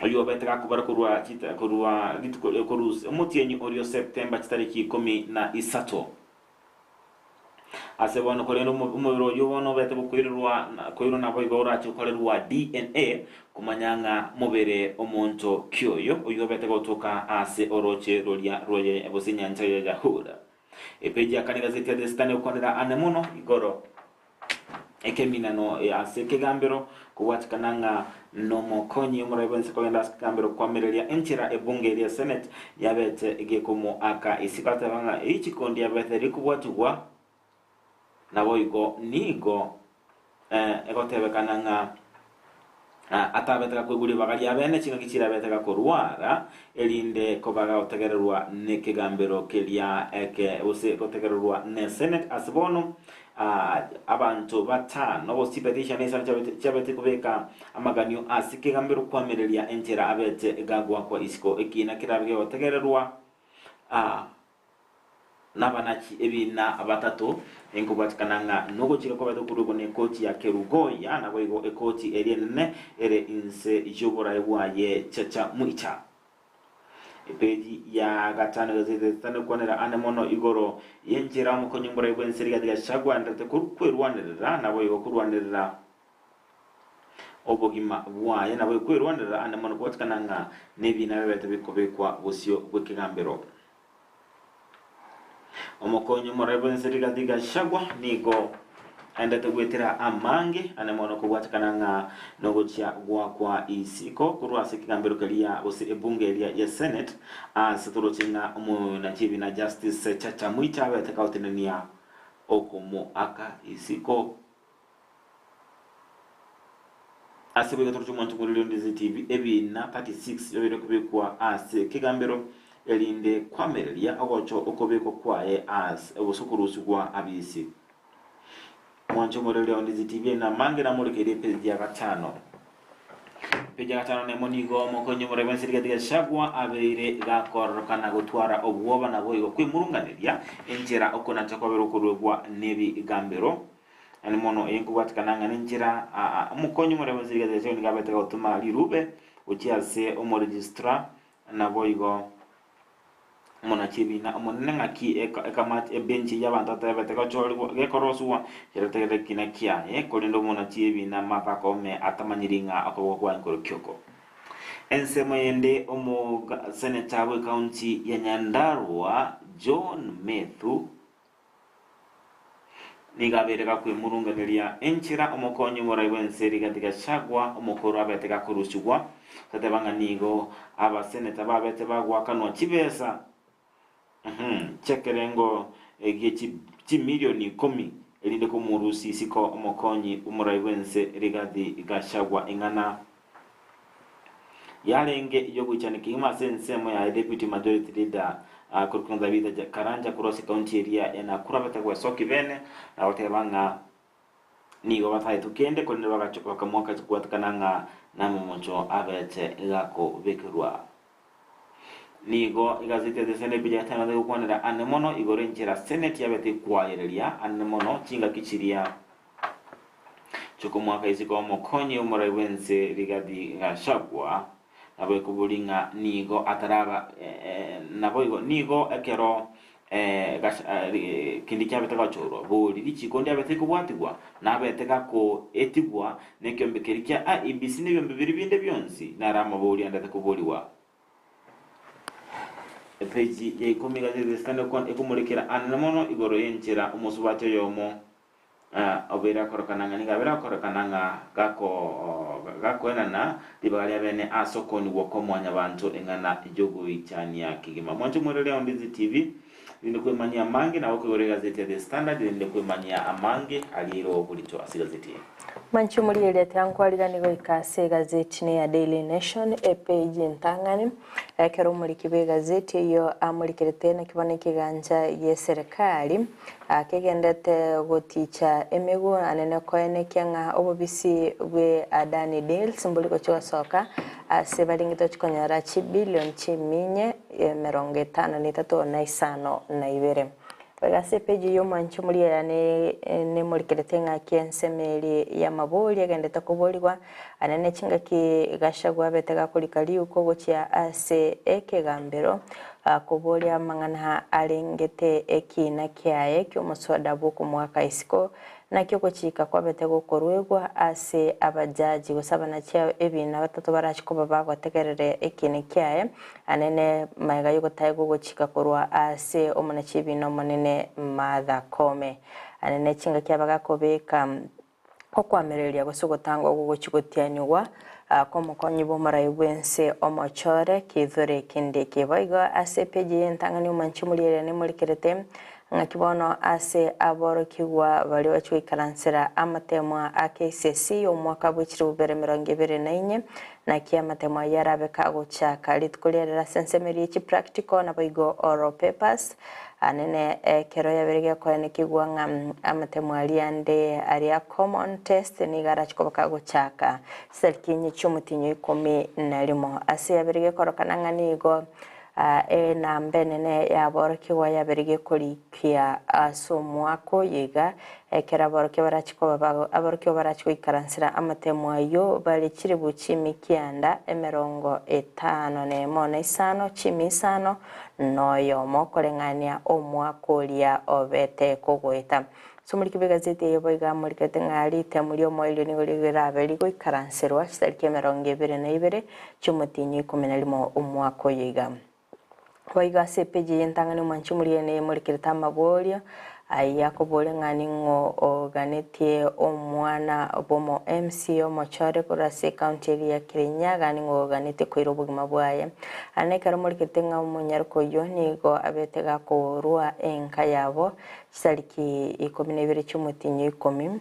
Oyio obete gakobara korwa chita korwa rituko korwa omotienyi orio Septemba chitariki ikomi na isato. Ase bono korende omobere oyio bono obete gokoirerwa koirwa naboigo orache gokorerwa DNA komanya ng'a mobere omonto ki oyo oyio obete gotoka ase oroche roria rwoye gose enyancha ya Yahura. Epeji ya kane egazeti ya The Star negokwanera ane mono igoro ekeminano ase ekegambero kobwatikana ng'a nomokonyi omorai bwense kogenda ase ekegambero koamereria enchera ebunge eria Senate yabete gekomoaka isiko ateba ng'a richiko ndiabete rikobwatigwa naboigo nigo egotebekana ng'a atabete gakoigwa ribaga riabene chingaki chirabete gakorwara erinde koba gagotegererwa nekegambero keria eke gose gotegererwa ne Senate ase bono Abanto batano gose chipetition isano chiabete kobeka amaganio ase ekegambero koamereria enchera abete gagoakwa isiko ekiina kerabe kegotegererwa nabanachi ebiina batato enkobwatikana ng'a nogochika kwabete koruegwa nekoti ya Kerugoya naboigo ekoti eria enene ere inse y'oboraai bwaye Chacha Mwita. Epeji ya gatano egazeti ya Sitani ekwanera ande mono igoro y'enchera omokonyi omorai bw'ense Rigathi Gachagua aendererete kwerwanerera naboigo korwanerera obogima bwaye naboigo kwerwanerera ande mono kobatikana ng'a nebiina bibete bikobekwa bosio bw'ekegambero. Omokonyi omorai bw'ense Rigathi Gachagua nigo aendete goetera amange ane mono kobwatekana ng'a nogochia goakwa isiko korwa ase ekegambero keria gose ebunge eria ya Senate ase toroche ng'a omonachiebina Justice Chacha Mwita abete kagotenenia okomoaka isiko. Ase boigo toroche omwancho bw'orori onde TV ebiina 36 biabeire kobekwa ase ekegambero, erinde koamereria ogocha okobekwa kwaye ase gose okorusigwa abisi. Omwancho omoreri onde TV namange namorekeire epeji ya gatano. Epeji ya gatano nemo nigo omokonyi omoreri bwense Rigathi Gachagua abeire gakororokana gotwara obwoba naboigo kwemurunganeria enchera okonacha kwabere okoruegwa nebigambero. Naende mono eye nkobwatikana ng'a nenchera omokonyi omorembe ase rigacha riaye nigo abete gotoma rirube gochia ase omoregistrar naboigo omonachi ebina omonene ng'aki ekamati ebenchi y'abanto atebete gochorigwa gekorosugwa kerotegerere ekina kiaye korende omonachi ebina Martha Koome atamanyiri ng'a okoboko kwaye nkorokio oko. Ensemo yende omoga senator bw'ecounty ya Nyandarua John Methu Nigo abeire gakwemurunganeria enchera omokonyi omorai bw'ense Rigathi Gachagua omokoro abete gakorusigwa, tateba ng'a nigo abaseneta babete bagoakanwa chibesa chi'ekerengo gie chimilioni ikomi erinde komorusia isiko omokonyi omorai bw'ense Rigathi Gachagua ing'ana Yarenge y'ogoichania kegima ase ensemo yaye Deputy Majority Leader korwa Thabitha Karanja korwa ase county eria ya Nakuru abete gwesokia bene na goteba ng'a nigo bataetwe kende korende bakamoaka kobwatekana ng'a namomocho abete gakobekerwa. Nigo egazeti ya The Sunday Picture yatang'anete gokwanera ane mono igoro enchera Senate yabete ekwayereria ane mono chingaki chiria Chi'okomoaka isiko omokonyi omorai bw'ense Rigathi Gachagua. Nabo ekobori ng'a nigo ataraba naboigo nigo ekero kende kiabete gochorwa, bori richiko ndiabete kobwatigwa, nabete gakoetigwa nekiombe keria kia IEBC na ebiombe biria binde bionsi, naro amabori ande atakoboriwa. Epeji ya ikomi egazeti ya The Standard ekomorekera anene mono igoro y'enchera omosubati oyomo Obeire akorokana ng'a nigo abeire akorokana ng'a gako gakoenana ribaga ria bene ase okoonigwa kwa mwanyabanto eng'ana y'ogoichania kegima. Mwanche omwereria onde Ndizi TV, rinde kwemanyia amange nabo okoigora egazeti ya The Standard rinde kwemanyia amange ariire oborito ase egazeti eye. Mwanche omorigereria tiankwariganigwa goika ase egazeti ne ya Daily Nation epage entang'ani ekero omoriki bw'egazeti eyio amorikerete naki bono ekegancha gi'eserekari Akegendete goticha emegwe anene koenekia ng'a obobisi bwe Adani Deals mbori gochia gosoka ase barenge tochi konyora chibilion chiminye emerongo etano na etato na isano na ibere. Boigo ase epeji y'omwanchi omoria aya nemorikerete ng'aki ensemo eria y'amabori agendete koborigwa anene chingaki Gachagua abete gakorika riuko gochia ase ekegambero Akoboria amang'ana arengete ekiina kiaye ki'omoswada bw'okomoaka isiko, naki ogochika kwabete gokoruegwa ase abajaji gose abanachi ebiina batato barache koba bagotegerera ekiina kiaye, anene magega y'ogotaegwa ogochika korwa ase omonachi ebiina omonene Martha Koome. Anene chingaki abagakobeka Okoamereria gose ogotangwa gogochia gotianigwa kw'omokonyi bw'omorai bw'ense omochore Kithure Kindiki. Boigo ase epeji y'entang'ani omwanchi omorieria nemorikerete ng'aki bono ase aborokigwa baria bachia goikaransera amatemwa a KCSE y'omwaka bwe chilifu bibere emerongo ebere na inye naki amatemwa ayio arabe kagochaka rituko ria rero ase ensemo eria ye chipractical naboigo oral papers Anene ekero yabeire gekoenekigwa ng'a amatemo aria ande aria common test nigo arache koba kagochaka chitariki inye chi'omotienyi o ikomi na rimo. Ase yabeire gekorokana ng'a nigo enamba enene y'aborokigwa yabeire gekorikia ase omwaka oyo iga, ekero aborokia barache koba bago aborokigwa barache goikaransera amatemo ayio bare chiribu chimikianda emerongo etano nemo na isano chimi isano noyomo koreng'ania omwaka oria obete kogoeta. Ase omoriki bw'egazeti eye boigo amorikete ng'a ritemo ri'omoerio nigo rirabe rigoikaranserwa chitariki emerongo ebere na ibere chi'omotienyi o ikomi na rimo omwaka oyo iga. Boigo ase epeji eye entang'ani omwanchi omorigereria neye emorikerete amaborio Ayio akoboria ng'a ning'o oganetie omwana bw'omo MCA omochore korwa ase ecounty eria ya Kirinyaga, ning'o oganetie koira obogima bwaye. Aye nekero morikete ng'a omonyaroka oyio nigo abete gakorua enka yabo chitariki ikomi na ibere chi'omotienyi o ikomi,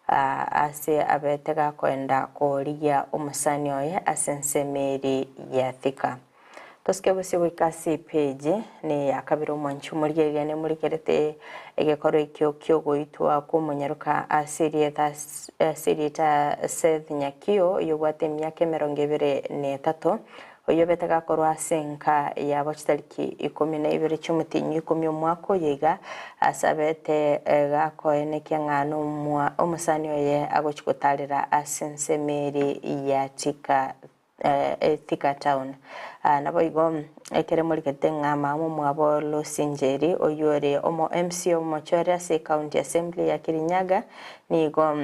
ase abete gakoenda korigia omosani oye ase ensemo eria ya Thika. Tosike bosio goika ase epeji neya kabere omwanchi omorigereria nemorigerete egekoro ekio kiogoitwa kw'omonyaroka ase erieta ase erieta Seth Nyakio oyobwate emiaka emerongo ebere na etato oyobete gakorwa ase enka yabo chitariki ikomi na ibere chiomotienyi ikomi omwaka oyo iga ase abete gakoenekia ng'a nomwa omosani oye agochi gotarera ase ensemo eri ya Thika Thika Town. Naboigo ekere morigete ng'a mama omwabo Lucy Njeri oyio ore omo MCA omochore ase County Assembly ya Kirinyaga nigo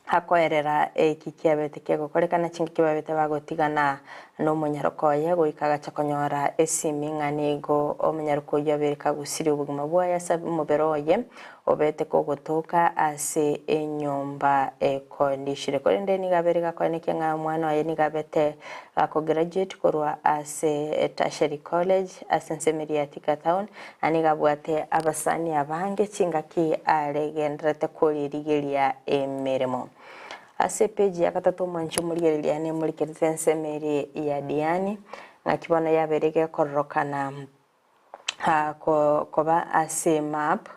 akoerera eki kiabete kegokorekana chingaki babete bagotigana nomonyaroka oye goika agacha konyora esimi ng'a nigo omonyaroka oyio abeire kagusirie obogima bwaye ase omobere oye Obete kogotoka ase enyomba ekondishire. Korende nigo abeire gakoenekia ng'a omwana oye nigo abete gakograduate korwa ase Tertiary College ase ensemo eria ya Thika Town, na nigo abwate abasani abange chingaki aregendererete koririgeria emeremo. Ase epeji ya gatato omwanchi omorigereria nemorikerete ensemo eria ya Diani, ng'aki bono yabeire gekororokana koba ase map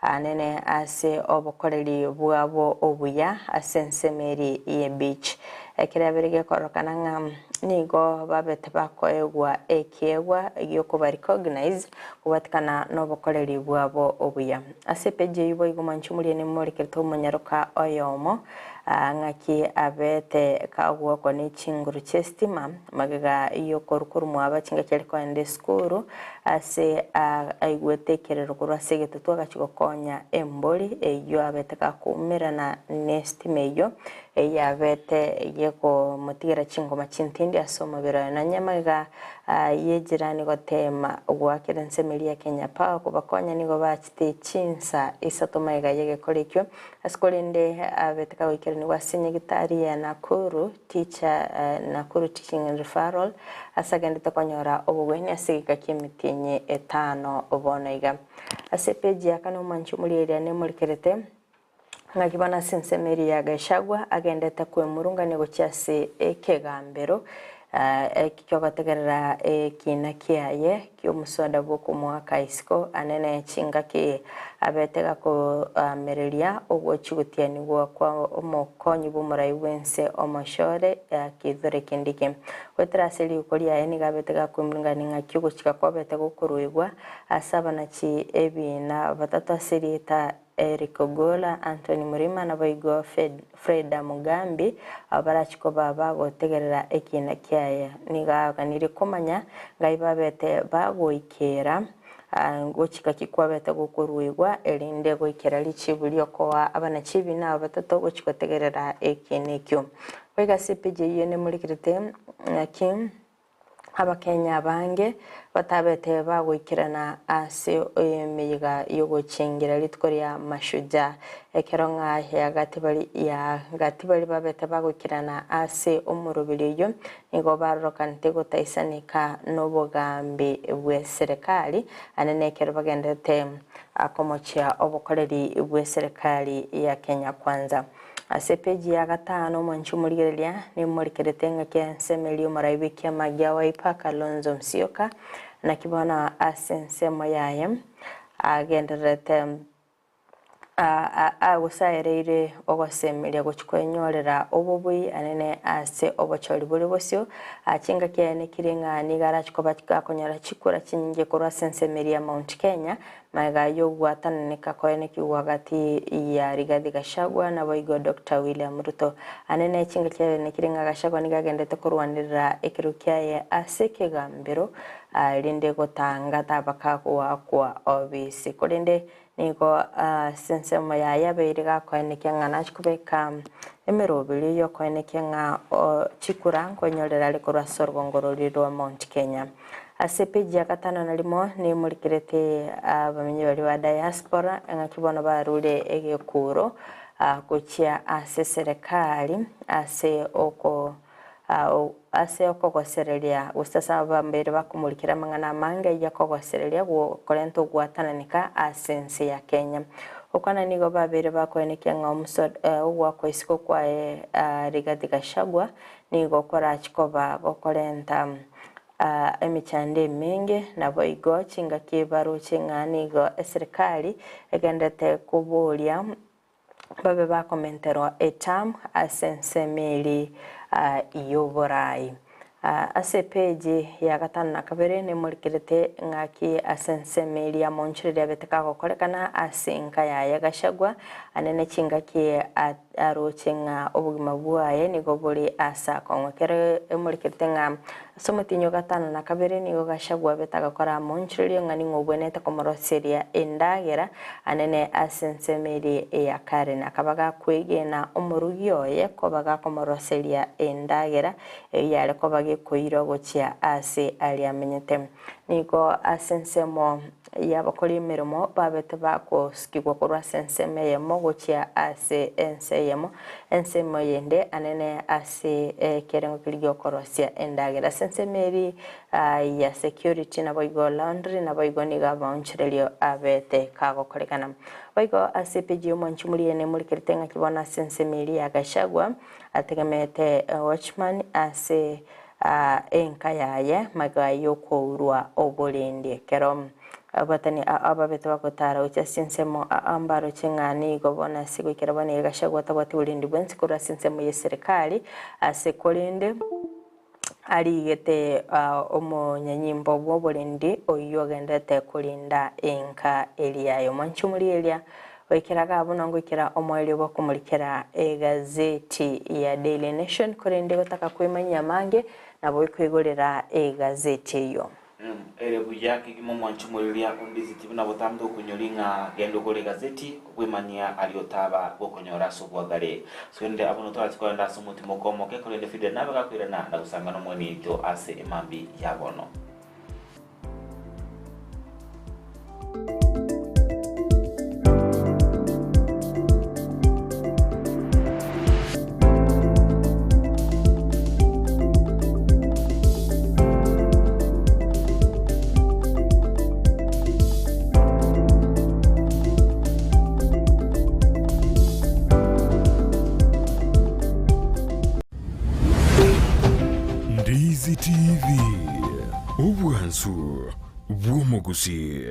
anene ase obokoreri bwabo obuya ase ensemo eria ye beach. Ekero yabeire gekororokana ng'a Nigo babete bakoegwa ekiegwa giokoba recognize kobwatikana nobokoreri bwabo obuya. Ase epeji eyio boigo mwanche omorie nimorekerete omonyaroka oyomo ng'aki abete kagwokwa ne chinguru chi'esitima magega yokorwa mwabo chingaki are koenda esukuru ase aigwete ekerero korwa ase egetutu agachia gokonya embori eyio abete gakoumerana nesitima eyio Eyabete gekomotigera chingoma chintindi ase omobere oye. Nonya magega y'ejirani goteema goakera ensemo eria ya Kenya Power kobakonya nigo bachete chinsa isato magega y'egekora ekio. Ase korende abete kagoikeranigwa ase nyagitari ya Nakuru Teacher Nakuru Teaching and Referral ase agendete konyora obogwenia ase egeka ki'emetienyi etano bono iga. Ase epeji ya kane omwanchi omorieria nemorikerete. Ng'aki bono ase ensemo eria ya Gachagua agendete kwemurungania gochia ase ekegambero kiogotegerera ekiina kiaye ki'omoswada bw'okomoaka isiko anene chingaki abete gakoamereria ogochia gotianigwa kwa omokonyi bw'omorai bw'ense omochore Kithure Kindiki. Goetera ase riko riaye nigo abete gakwemurungania ng'aki ogochika kwabete gokoruegwa ase abanachi ebiina batato ase erieta Eric Ogolla, Anthony Murima naboigo Freda Mugambi abwo barachie koba bagotegerera ekiina kiaye. Nigo aganirie komanya ngai babete bagoikera gochika ki kwabete gokoruegwa erinde goikera richibu riokoa abanachibi nabo batato gochia gotegerera ekiina ekio. Goika ase epeji eyio nemorikerete ng'aki Abakenya abange batabete bagoikerana ase emeyega y'ogochengera rituko ria Mashujaa ekero ng'a yagati bari yagati bari babete bagoikerana ase omoroberi oyio nigo barorokanete gotaisaneka nobogambi bw'eserekari ande nekero bagenderete komochia obokoreri bw'eserekari ya Kenya Kwanza. Ase epeji ya gatano omwanchi omorigereria nimorikerete engaki ensemo eria omorai bw'ekiama gia Wiper Kalonzo Musyoka naki bono ase ensemo yaye agendererete gose aereire ogosemeria gochia kwenyorera obobui anene ase obochori bore bosio chingaki aye nekire ng'a nigo arachie koba gakonyora chikura chinyinge korwa ase ensemo eria ya Mount Kenya Magega y'ogwatananeka koenekigwa gati ya Rigathi Gachagua naboigo Doctor William Ruto. Ane ne chingaki chiarenekire ng'a Gachagua nigo agendete korwanerera ekerogo kiaye ase ekegambero erinde gotanga tabaka goakwa obisi. Korende nigo ase ensemo yaye abeire gakoenekia ng'a nachie kobeka emeroberio y'okoenekia ng'a chikura nkonyorera are korwa ase orogongo roria rwa Mount Kenya. Ase epeji ya gatano na rimo nimorikerete abamenyi baria ba diaspora eng'aki bono barure egekuro gochia ase serekari ase oko ase okogosereria gose ase abambeire bakomorikera amang'ana amange ayio akogosereria korenta ogwatananeka ase ense ya Kenya. Okwana nigo babeire bakoenekia ng'a omoso ogoakwa isiko kwaye Rigathi Gachagua nigo korachi koba gokorenta Emechando emenge, naboigo chingaki baroche ng'a nigo eserikari egenderete koboria babe bakomenterwa eterm ase ensemo eria y'oborai. Ase epeji ya gatano na kabere nemorikerete ng'aki ase ensemo eria amonchoreri abete kagokorekana ase enka yaye Gachagua ane nechingaki Aroche ng'a obogima bwaye nigo bore ase akong'u. Ekero emorikerete ng'a ase omotienyi o gatano na kabere nigo Gachagua abete agakora amonchorerio ng'a ning'o obwenerete komoroseria endagera anene ase ensemo eria ya Karen. Akaba gakwegena omorugi oye koba gakomoroseria endagera eyio yare koba gekoirwa gochia ase aria amenyete. Nigo ase ensemo y'abakori emeremo babete bagosukigwa korwa ase ensemo eyemo gochia ase ense eyemo, ensemo eyende anene ase ekerengo keria gi'okorosia endagera. Ase ensemo eria ya security naboigo laundry naboigo nigo amaonchorerio abete kagokorekana. Boigo ase epeji y'omwanchi moriene morikerete ng'aki bono ase ensemo eria ya Gachagua ategemeete watchman ase enka yaye magega y'okourwa oborendi. Ekero abatani ababete bagotara gochia ase ensemo mbaroche ng'a nigo bono ase goikera bono iga Gachagua tabwati borendi bwensi korwa ase ensemo y'eserekari ase korende. Arigete omonyanyimbo bw'oborendi oyio ogenderete korinda enka eria y'omwanchi omorieria, goikera iga buna ngoikera omoerio bw'okomorikera egazeti ya Daily Nation, korende gotaka kwemanyia amange nabo okoigorera egazeti eyio. Ere buya kegima omwanchi omoriria ondiziti buna botambe okonyori ng'a genda ogore egazeti bwemanyia aria otaba gokonyora ase obwagare. Sorende abwo notorache kogenda ase omotimoko omoke, korende Fidel nabe gakoirana na gosangana omogeni oito ase emambi ya bono. Ndizi TV, obwansu bw'omogusii.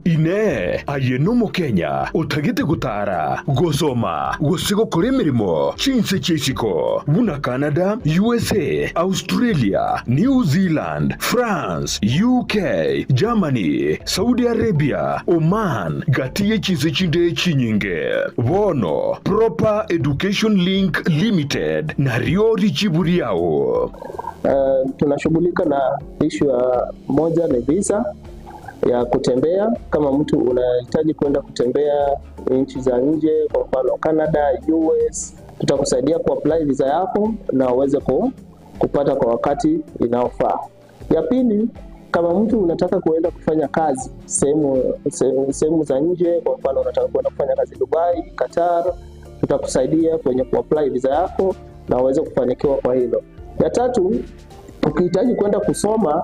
Inee! Aye n'Omokenya otagete gotaara, gosoma, gose gokora emeremo chinse chia isiko buna Canada, USA, Australia, New Zealand, France, UK, Germany, Saudi Arabia, Oman, gati ye chinse chinde chinyinge? Bono Proper Education Link Limited nario richibu riao. Uh, tunashughulika na ishu ya moja ni visa ya kutembea. Kama mtu unahitaji kwenda kutembea nchi za nje, kwa mfano Canada, US, tutakusaidia kuapply visa yako na uweze ku, kupata kwa wakati inaofaa. Ya pili, kama mtu unataka kuenda kufanya kazi sehemu sehemu za nje, kwa mfano unataka kuenda kufanya kazi Dubai, Qatar, tutakusaidia kwenye kuapply visa yako na uweze kufanikiwa kwa hilo. Ya tatu, ukihitaji kwenda kusoma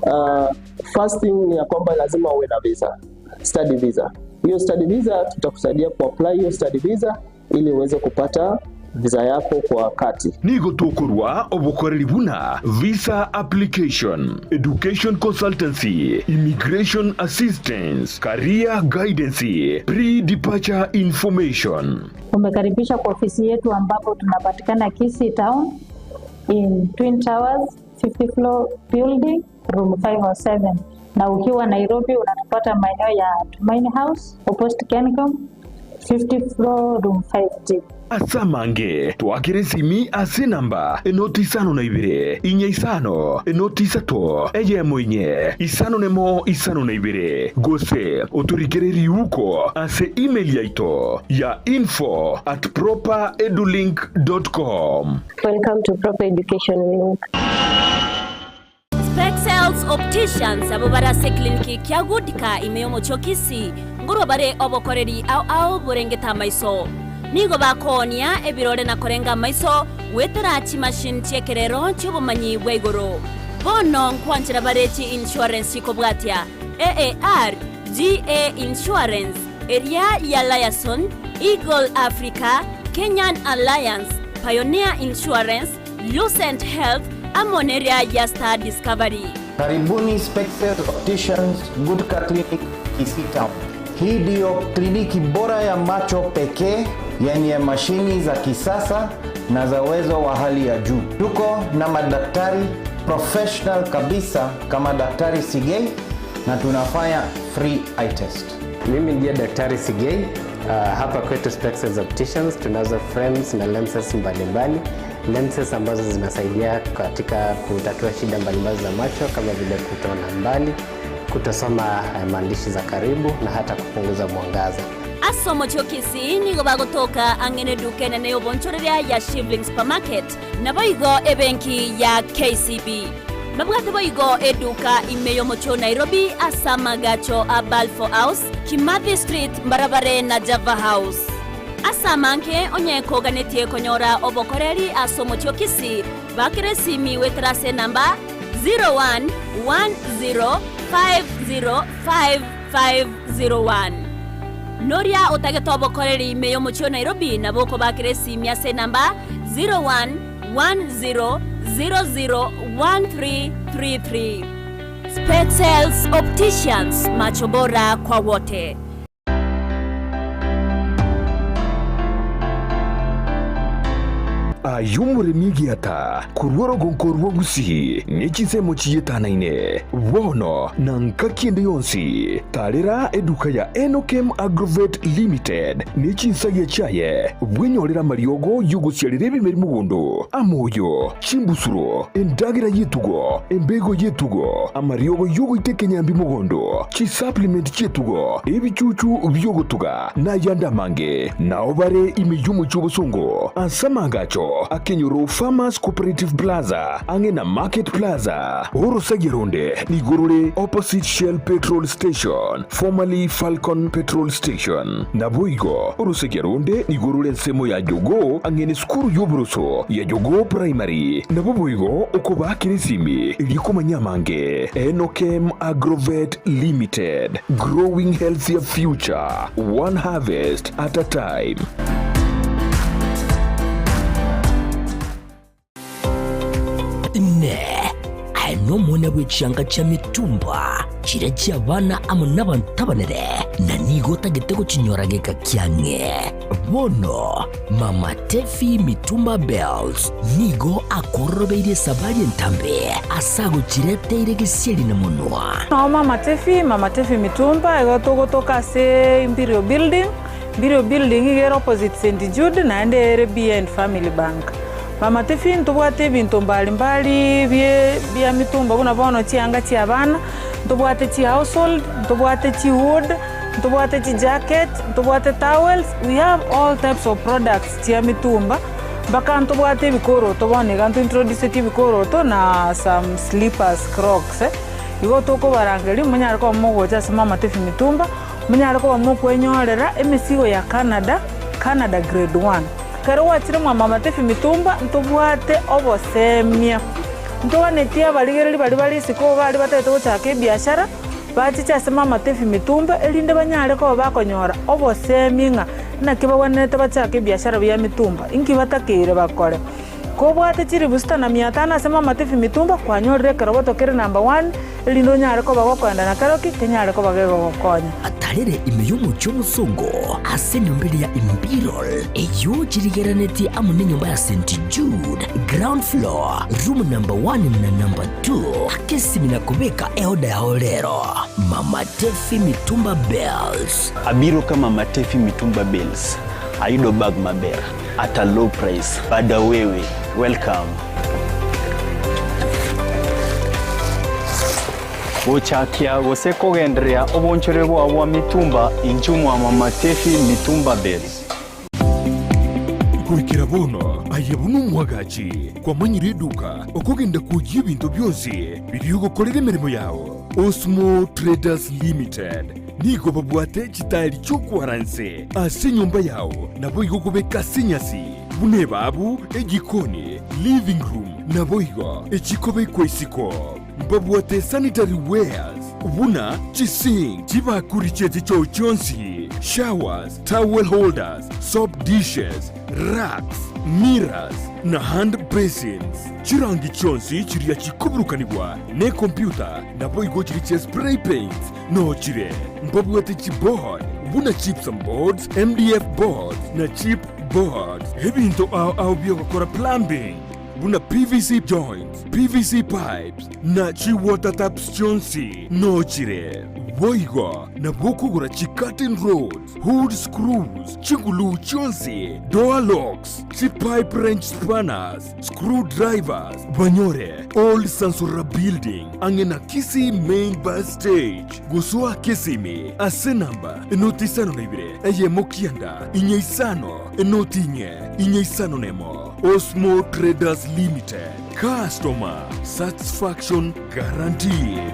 uh, first thing ni ya kwamba lazima uwe na visa, study visa. Hiyo study visa tutakusaidia kuapply hiyo study visa ili uweze kupata visa yako kwa wakati. Nigo tokorwa obokoreri buna visa application, education consultancy, immigration assistance, career guidance, pre-departure information. Umekaribishwa kwa ofisi yetu ambapo tunapatikana Kisii Town in Twin Towers 50 floor building room 507 na ukiwa Nairobi unatupata maeneo ya Tumaini House opposite Kencom 50 floor room 5G. Ase amange, twakere esimi ase enamba enoti isano na ibere, inya isano, enoti isato, eyemo inye, isano nemo isano na ibere, gose otorikere riuko ase email yaito ya info at properedulink dot com. Welcome to Proper Education Link. Spexels Opticians abwo bare ase ekliniki kia Goodka ime y'omochie o Kisii, nkorwa bare obokoreri ao ao borengete amaiso. Nigo bakoonia ebirore na korenga amaiso goetera chimachine chi'ekerero chi'obomanyi bwa igoro. Bono nkwanchera bare chi-insurance chikobwatia AAR, GA Insurance, eria ya Liaison, Eagle Africa, Kenyan Alliance, Pioneer Insurance, Lucent Health, amo neria ya Star Discovery. Karibuni Spexels Opticians Gutka Clinic Kisii Town. Hii ndiyo kliniki bora ya macho pekee yenye mashini za kisasa na za uwezo wa hali ya juu. Tuko na madaktari professional kabisa kama Daktari Sigei na tunafanya free eye test. Mimi ndiye Daktari Sigei. Uh, hapa kwetu Spexels Opticians tunazo frames na lenses mbalimbali, lenses ambazo zinasaidia katika kutatua shida mbalimbali za macho kama vile kutoona mbali, kutosoma eh, maandishi za karibu na hata kupunguza mwangaza. Ase omochie o Kisii nigo bagotoka ang'e neduka enene y'obonchoreria ya Shivling Supermarket, naboigo ebenki ya KCB. Babwate boigo eduka ime y'omochie o Nairobi ase amagacho a Balfour House, Kimathi Street mbarabare na Java House. Ase amange onye koganetie konyora obokoreri ase omochie o Kisii, bakera esimi goetera ase enamba 0110505501. Noria otagete obokoreri ime y'omochie o Nairobi nabo okobakera esimi ase enamba 0110001333. Specsales Opticians, macho bora kwa wote. Aye omoremi egiata korwa orogonko rwa Gusii ne chinsemo chiyetanaine, bono na ngaki ende yonsi, tarera eduka ya Enokem Agrovet Limited ne chinsagia chiaye, bwenyorere amariogo y'ogosiarera ebimeri mogondo, amoyo, chimbusuro, endagera y'etugo, embego y'etugo, amariogo y'ogoita ekenyambi mogondo, chisupplement chi'etugo, ebichuchu bi'ogotuga, na ayande amange. Nao bare ime y'omochie obosongo ase amaagacho akenyoro Farmers Cooperative Plaza ang'e na Market Plaza. Orosagia ronde nigo rore opposite Shell Petrol Station, formerly Falcon Petrol Station. Naboigo orosagia ronde nigo rore ensemo ya Jogoo ang'e nesukuru y'oboroso ya Jogoo Primary. Nabo boigo okobaakera esimi erio komanya amange. Enokem Agrovet Limited, growing healthier future, one harvest at a time. Inee! Aye nomwana bwe chianga chia mitumba, chiria chi'abana amo nabanto abanene, na nigo otagete gochinyora geka kiang'e? Bono Mama Tefi Mitumba Bells nigo akororobeirie esabari entambe ase agochireteire gesieri na monwa. Nao Mama Tefi, Mama Tefi Mitumba, igo togotoka ase Imperial Building, Imperial Building iga ere opposite St Jude naende ere behind Family Bank. Mama Tefi ntobwate ebinto mbali mbali bie bia mitumba buna bono chianga chia abana, ntobwate chi household, ntobwate chi wood, ntobwate chi jacket, ntobwate towels, we have all types of products chia mitumba, mpaka ntobwate ebikoroto bono iga ntointroducetie ebikoroto na some slippers, crocs. Igo tokobarangeria monyare koba mogocha ase Mama Tefi Mitumba, Monyare koba mokwenyorera emesigo ya Canada, Canada Grade One. Ekero gwachire mwa Mama Tefi Mitumba ntobwate obosemia. Ntoganetie abarigereria baria bare isiko baria batagete gochaka ebiashara, bachiche ase Mama Tefi Mitumba erinde banyare koba bakonyora obosemia ng'a naki bagwenerete bachake ebiashara bia mitumba, inki batakeire bakore. Kobwate chilifu sita na mia tano ase Mama Tiffy Mitumba, kwanyorire ekeroboto kere number one, erinde onyare koba gokoenda na keroki kenyare koba gegogokonya. Atarere ime y'omochie omosongo ase enyomba eria ya Imperial, eyio chirigeranetie amo nenyomba ya St. Jude, ground floor, room number one na number two. Aka esimi na kobeka eoda yao rero. Mama Teffy Mitumba Bales. Abiro ka Mama Teffy Mitumba Bales, ayudo bag maber. at a low price. Bada wewe, welcome. Gochakia gose kogendereria obonchore bwao bwa mitumba inchuo mwa Mama Tefi Mitumba Bales. Goikera bono aye buna omwagachi kwamanyire eduka okogenda kwoyia ebinto bionsi biria ogokorera emeremo yao. Osmo Traders Limited Nigo babwate chitaeri chi'okwara inse ase enyomba yao, naboigo kobeka ase enyasi, buna ebaabu, ejikoni, living room, naboigo echikobekwa isiko. Mbabwate sanitary wares buna chisink, chibakuri chie chichoo chionsi, showers, towel holders, soap dishes, racks, mirrors, na hand basins. Chirangi chionsi chiria chikoburukanigwa nekompyuta, naboigo chiria chia spray paints, Nochire mbabwate chiboard buna gypsum boards, MDF boards na chip boards, ebinto ao ao bi'ogokora plumbing buna PVC joints, PVC pipes na chiwater taps chionsi nochire. Boigo nabo okogora chicurtain rods, hood screws, chiguluu chionsi, door locks, chipipe wrench spanners, Screw drivers banyore Old Sansora Building ang'e na Kisii Main Bus Stage gosoa Kisimi ase namba enoti isano na ibere eyemo kianda inye isano enoti inye inye isano na emo Osmo Traders Limited Customer Satisfaction Guaranteed.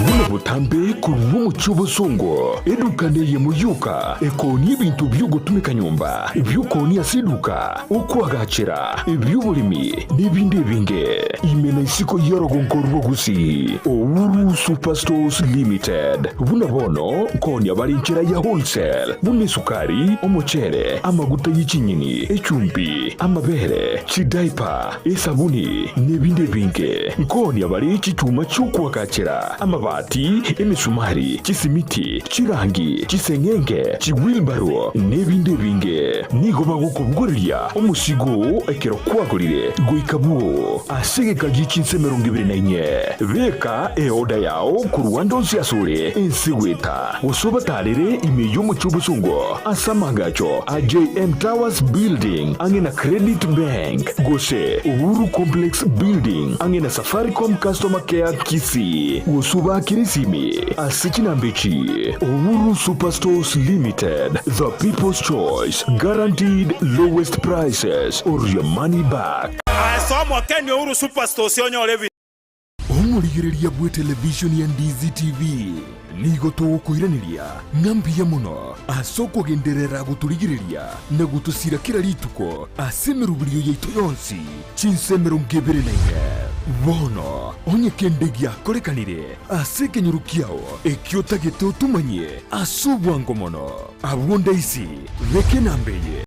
Buna botambe korwa omochie obosongo, eduka neyemo yoka ekoonia ebinto bi'ogotumeka nyomba, ebi'okoonia ase eduka, okoagachera, ebi'oboremi, na ebinde ebinge. Ime na isiko y'orogongo rwa Gusii, Uhuru Superstores Limited. Buna bono nkoonia bare enchera ya wholesale, buna esukari, omochere, amaguta ye chinyeni, echumbi, amabere, chidaipa, esabuni, na ebinde ebinge. Nkoonia bare chichuma chi'okoagachera amabati, Chimbabi, emesumari, chisimiti, chirangi, chiseng'enge, chiwheelbarrow, n'ebinde ebinge. Nigo bagokobogoreria omosigo oo ekero kwagorire goika bwoo ase egeka gie chinsa 24. Beka eoda yao korwa ande onsi asore ense goeta, gose obatarere ime y'omochie obosongo ase amaagacho a JM Towers Building ang'e na Credit Bank, gose Uhuru Complex Building ang'e na Safaricom Customer Care Kisii, gose obaakere esimi ase chinamba echi, Uhuru Superstores Limited, the people's choice, guaranteed lowest prices or your money back. Ase omokeni Uhuru Superstores onyore ebi. Omorigereria bw'etelevishoni ya Ndizi TV, nigo togokoiraneria ng'a mbuya mono ase okogenderera gotorigereria na gotosira kera rituko ase emeroberio yaito yonsi chinsa 24. Bono onye kende giakorekanire ase ekenyoro kiao ekio otagete otomanyie ase obwango mono, abwo ndaisi, beka enamba eye.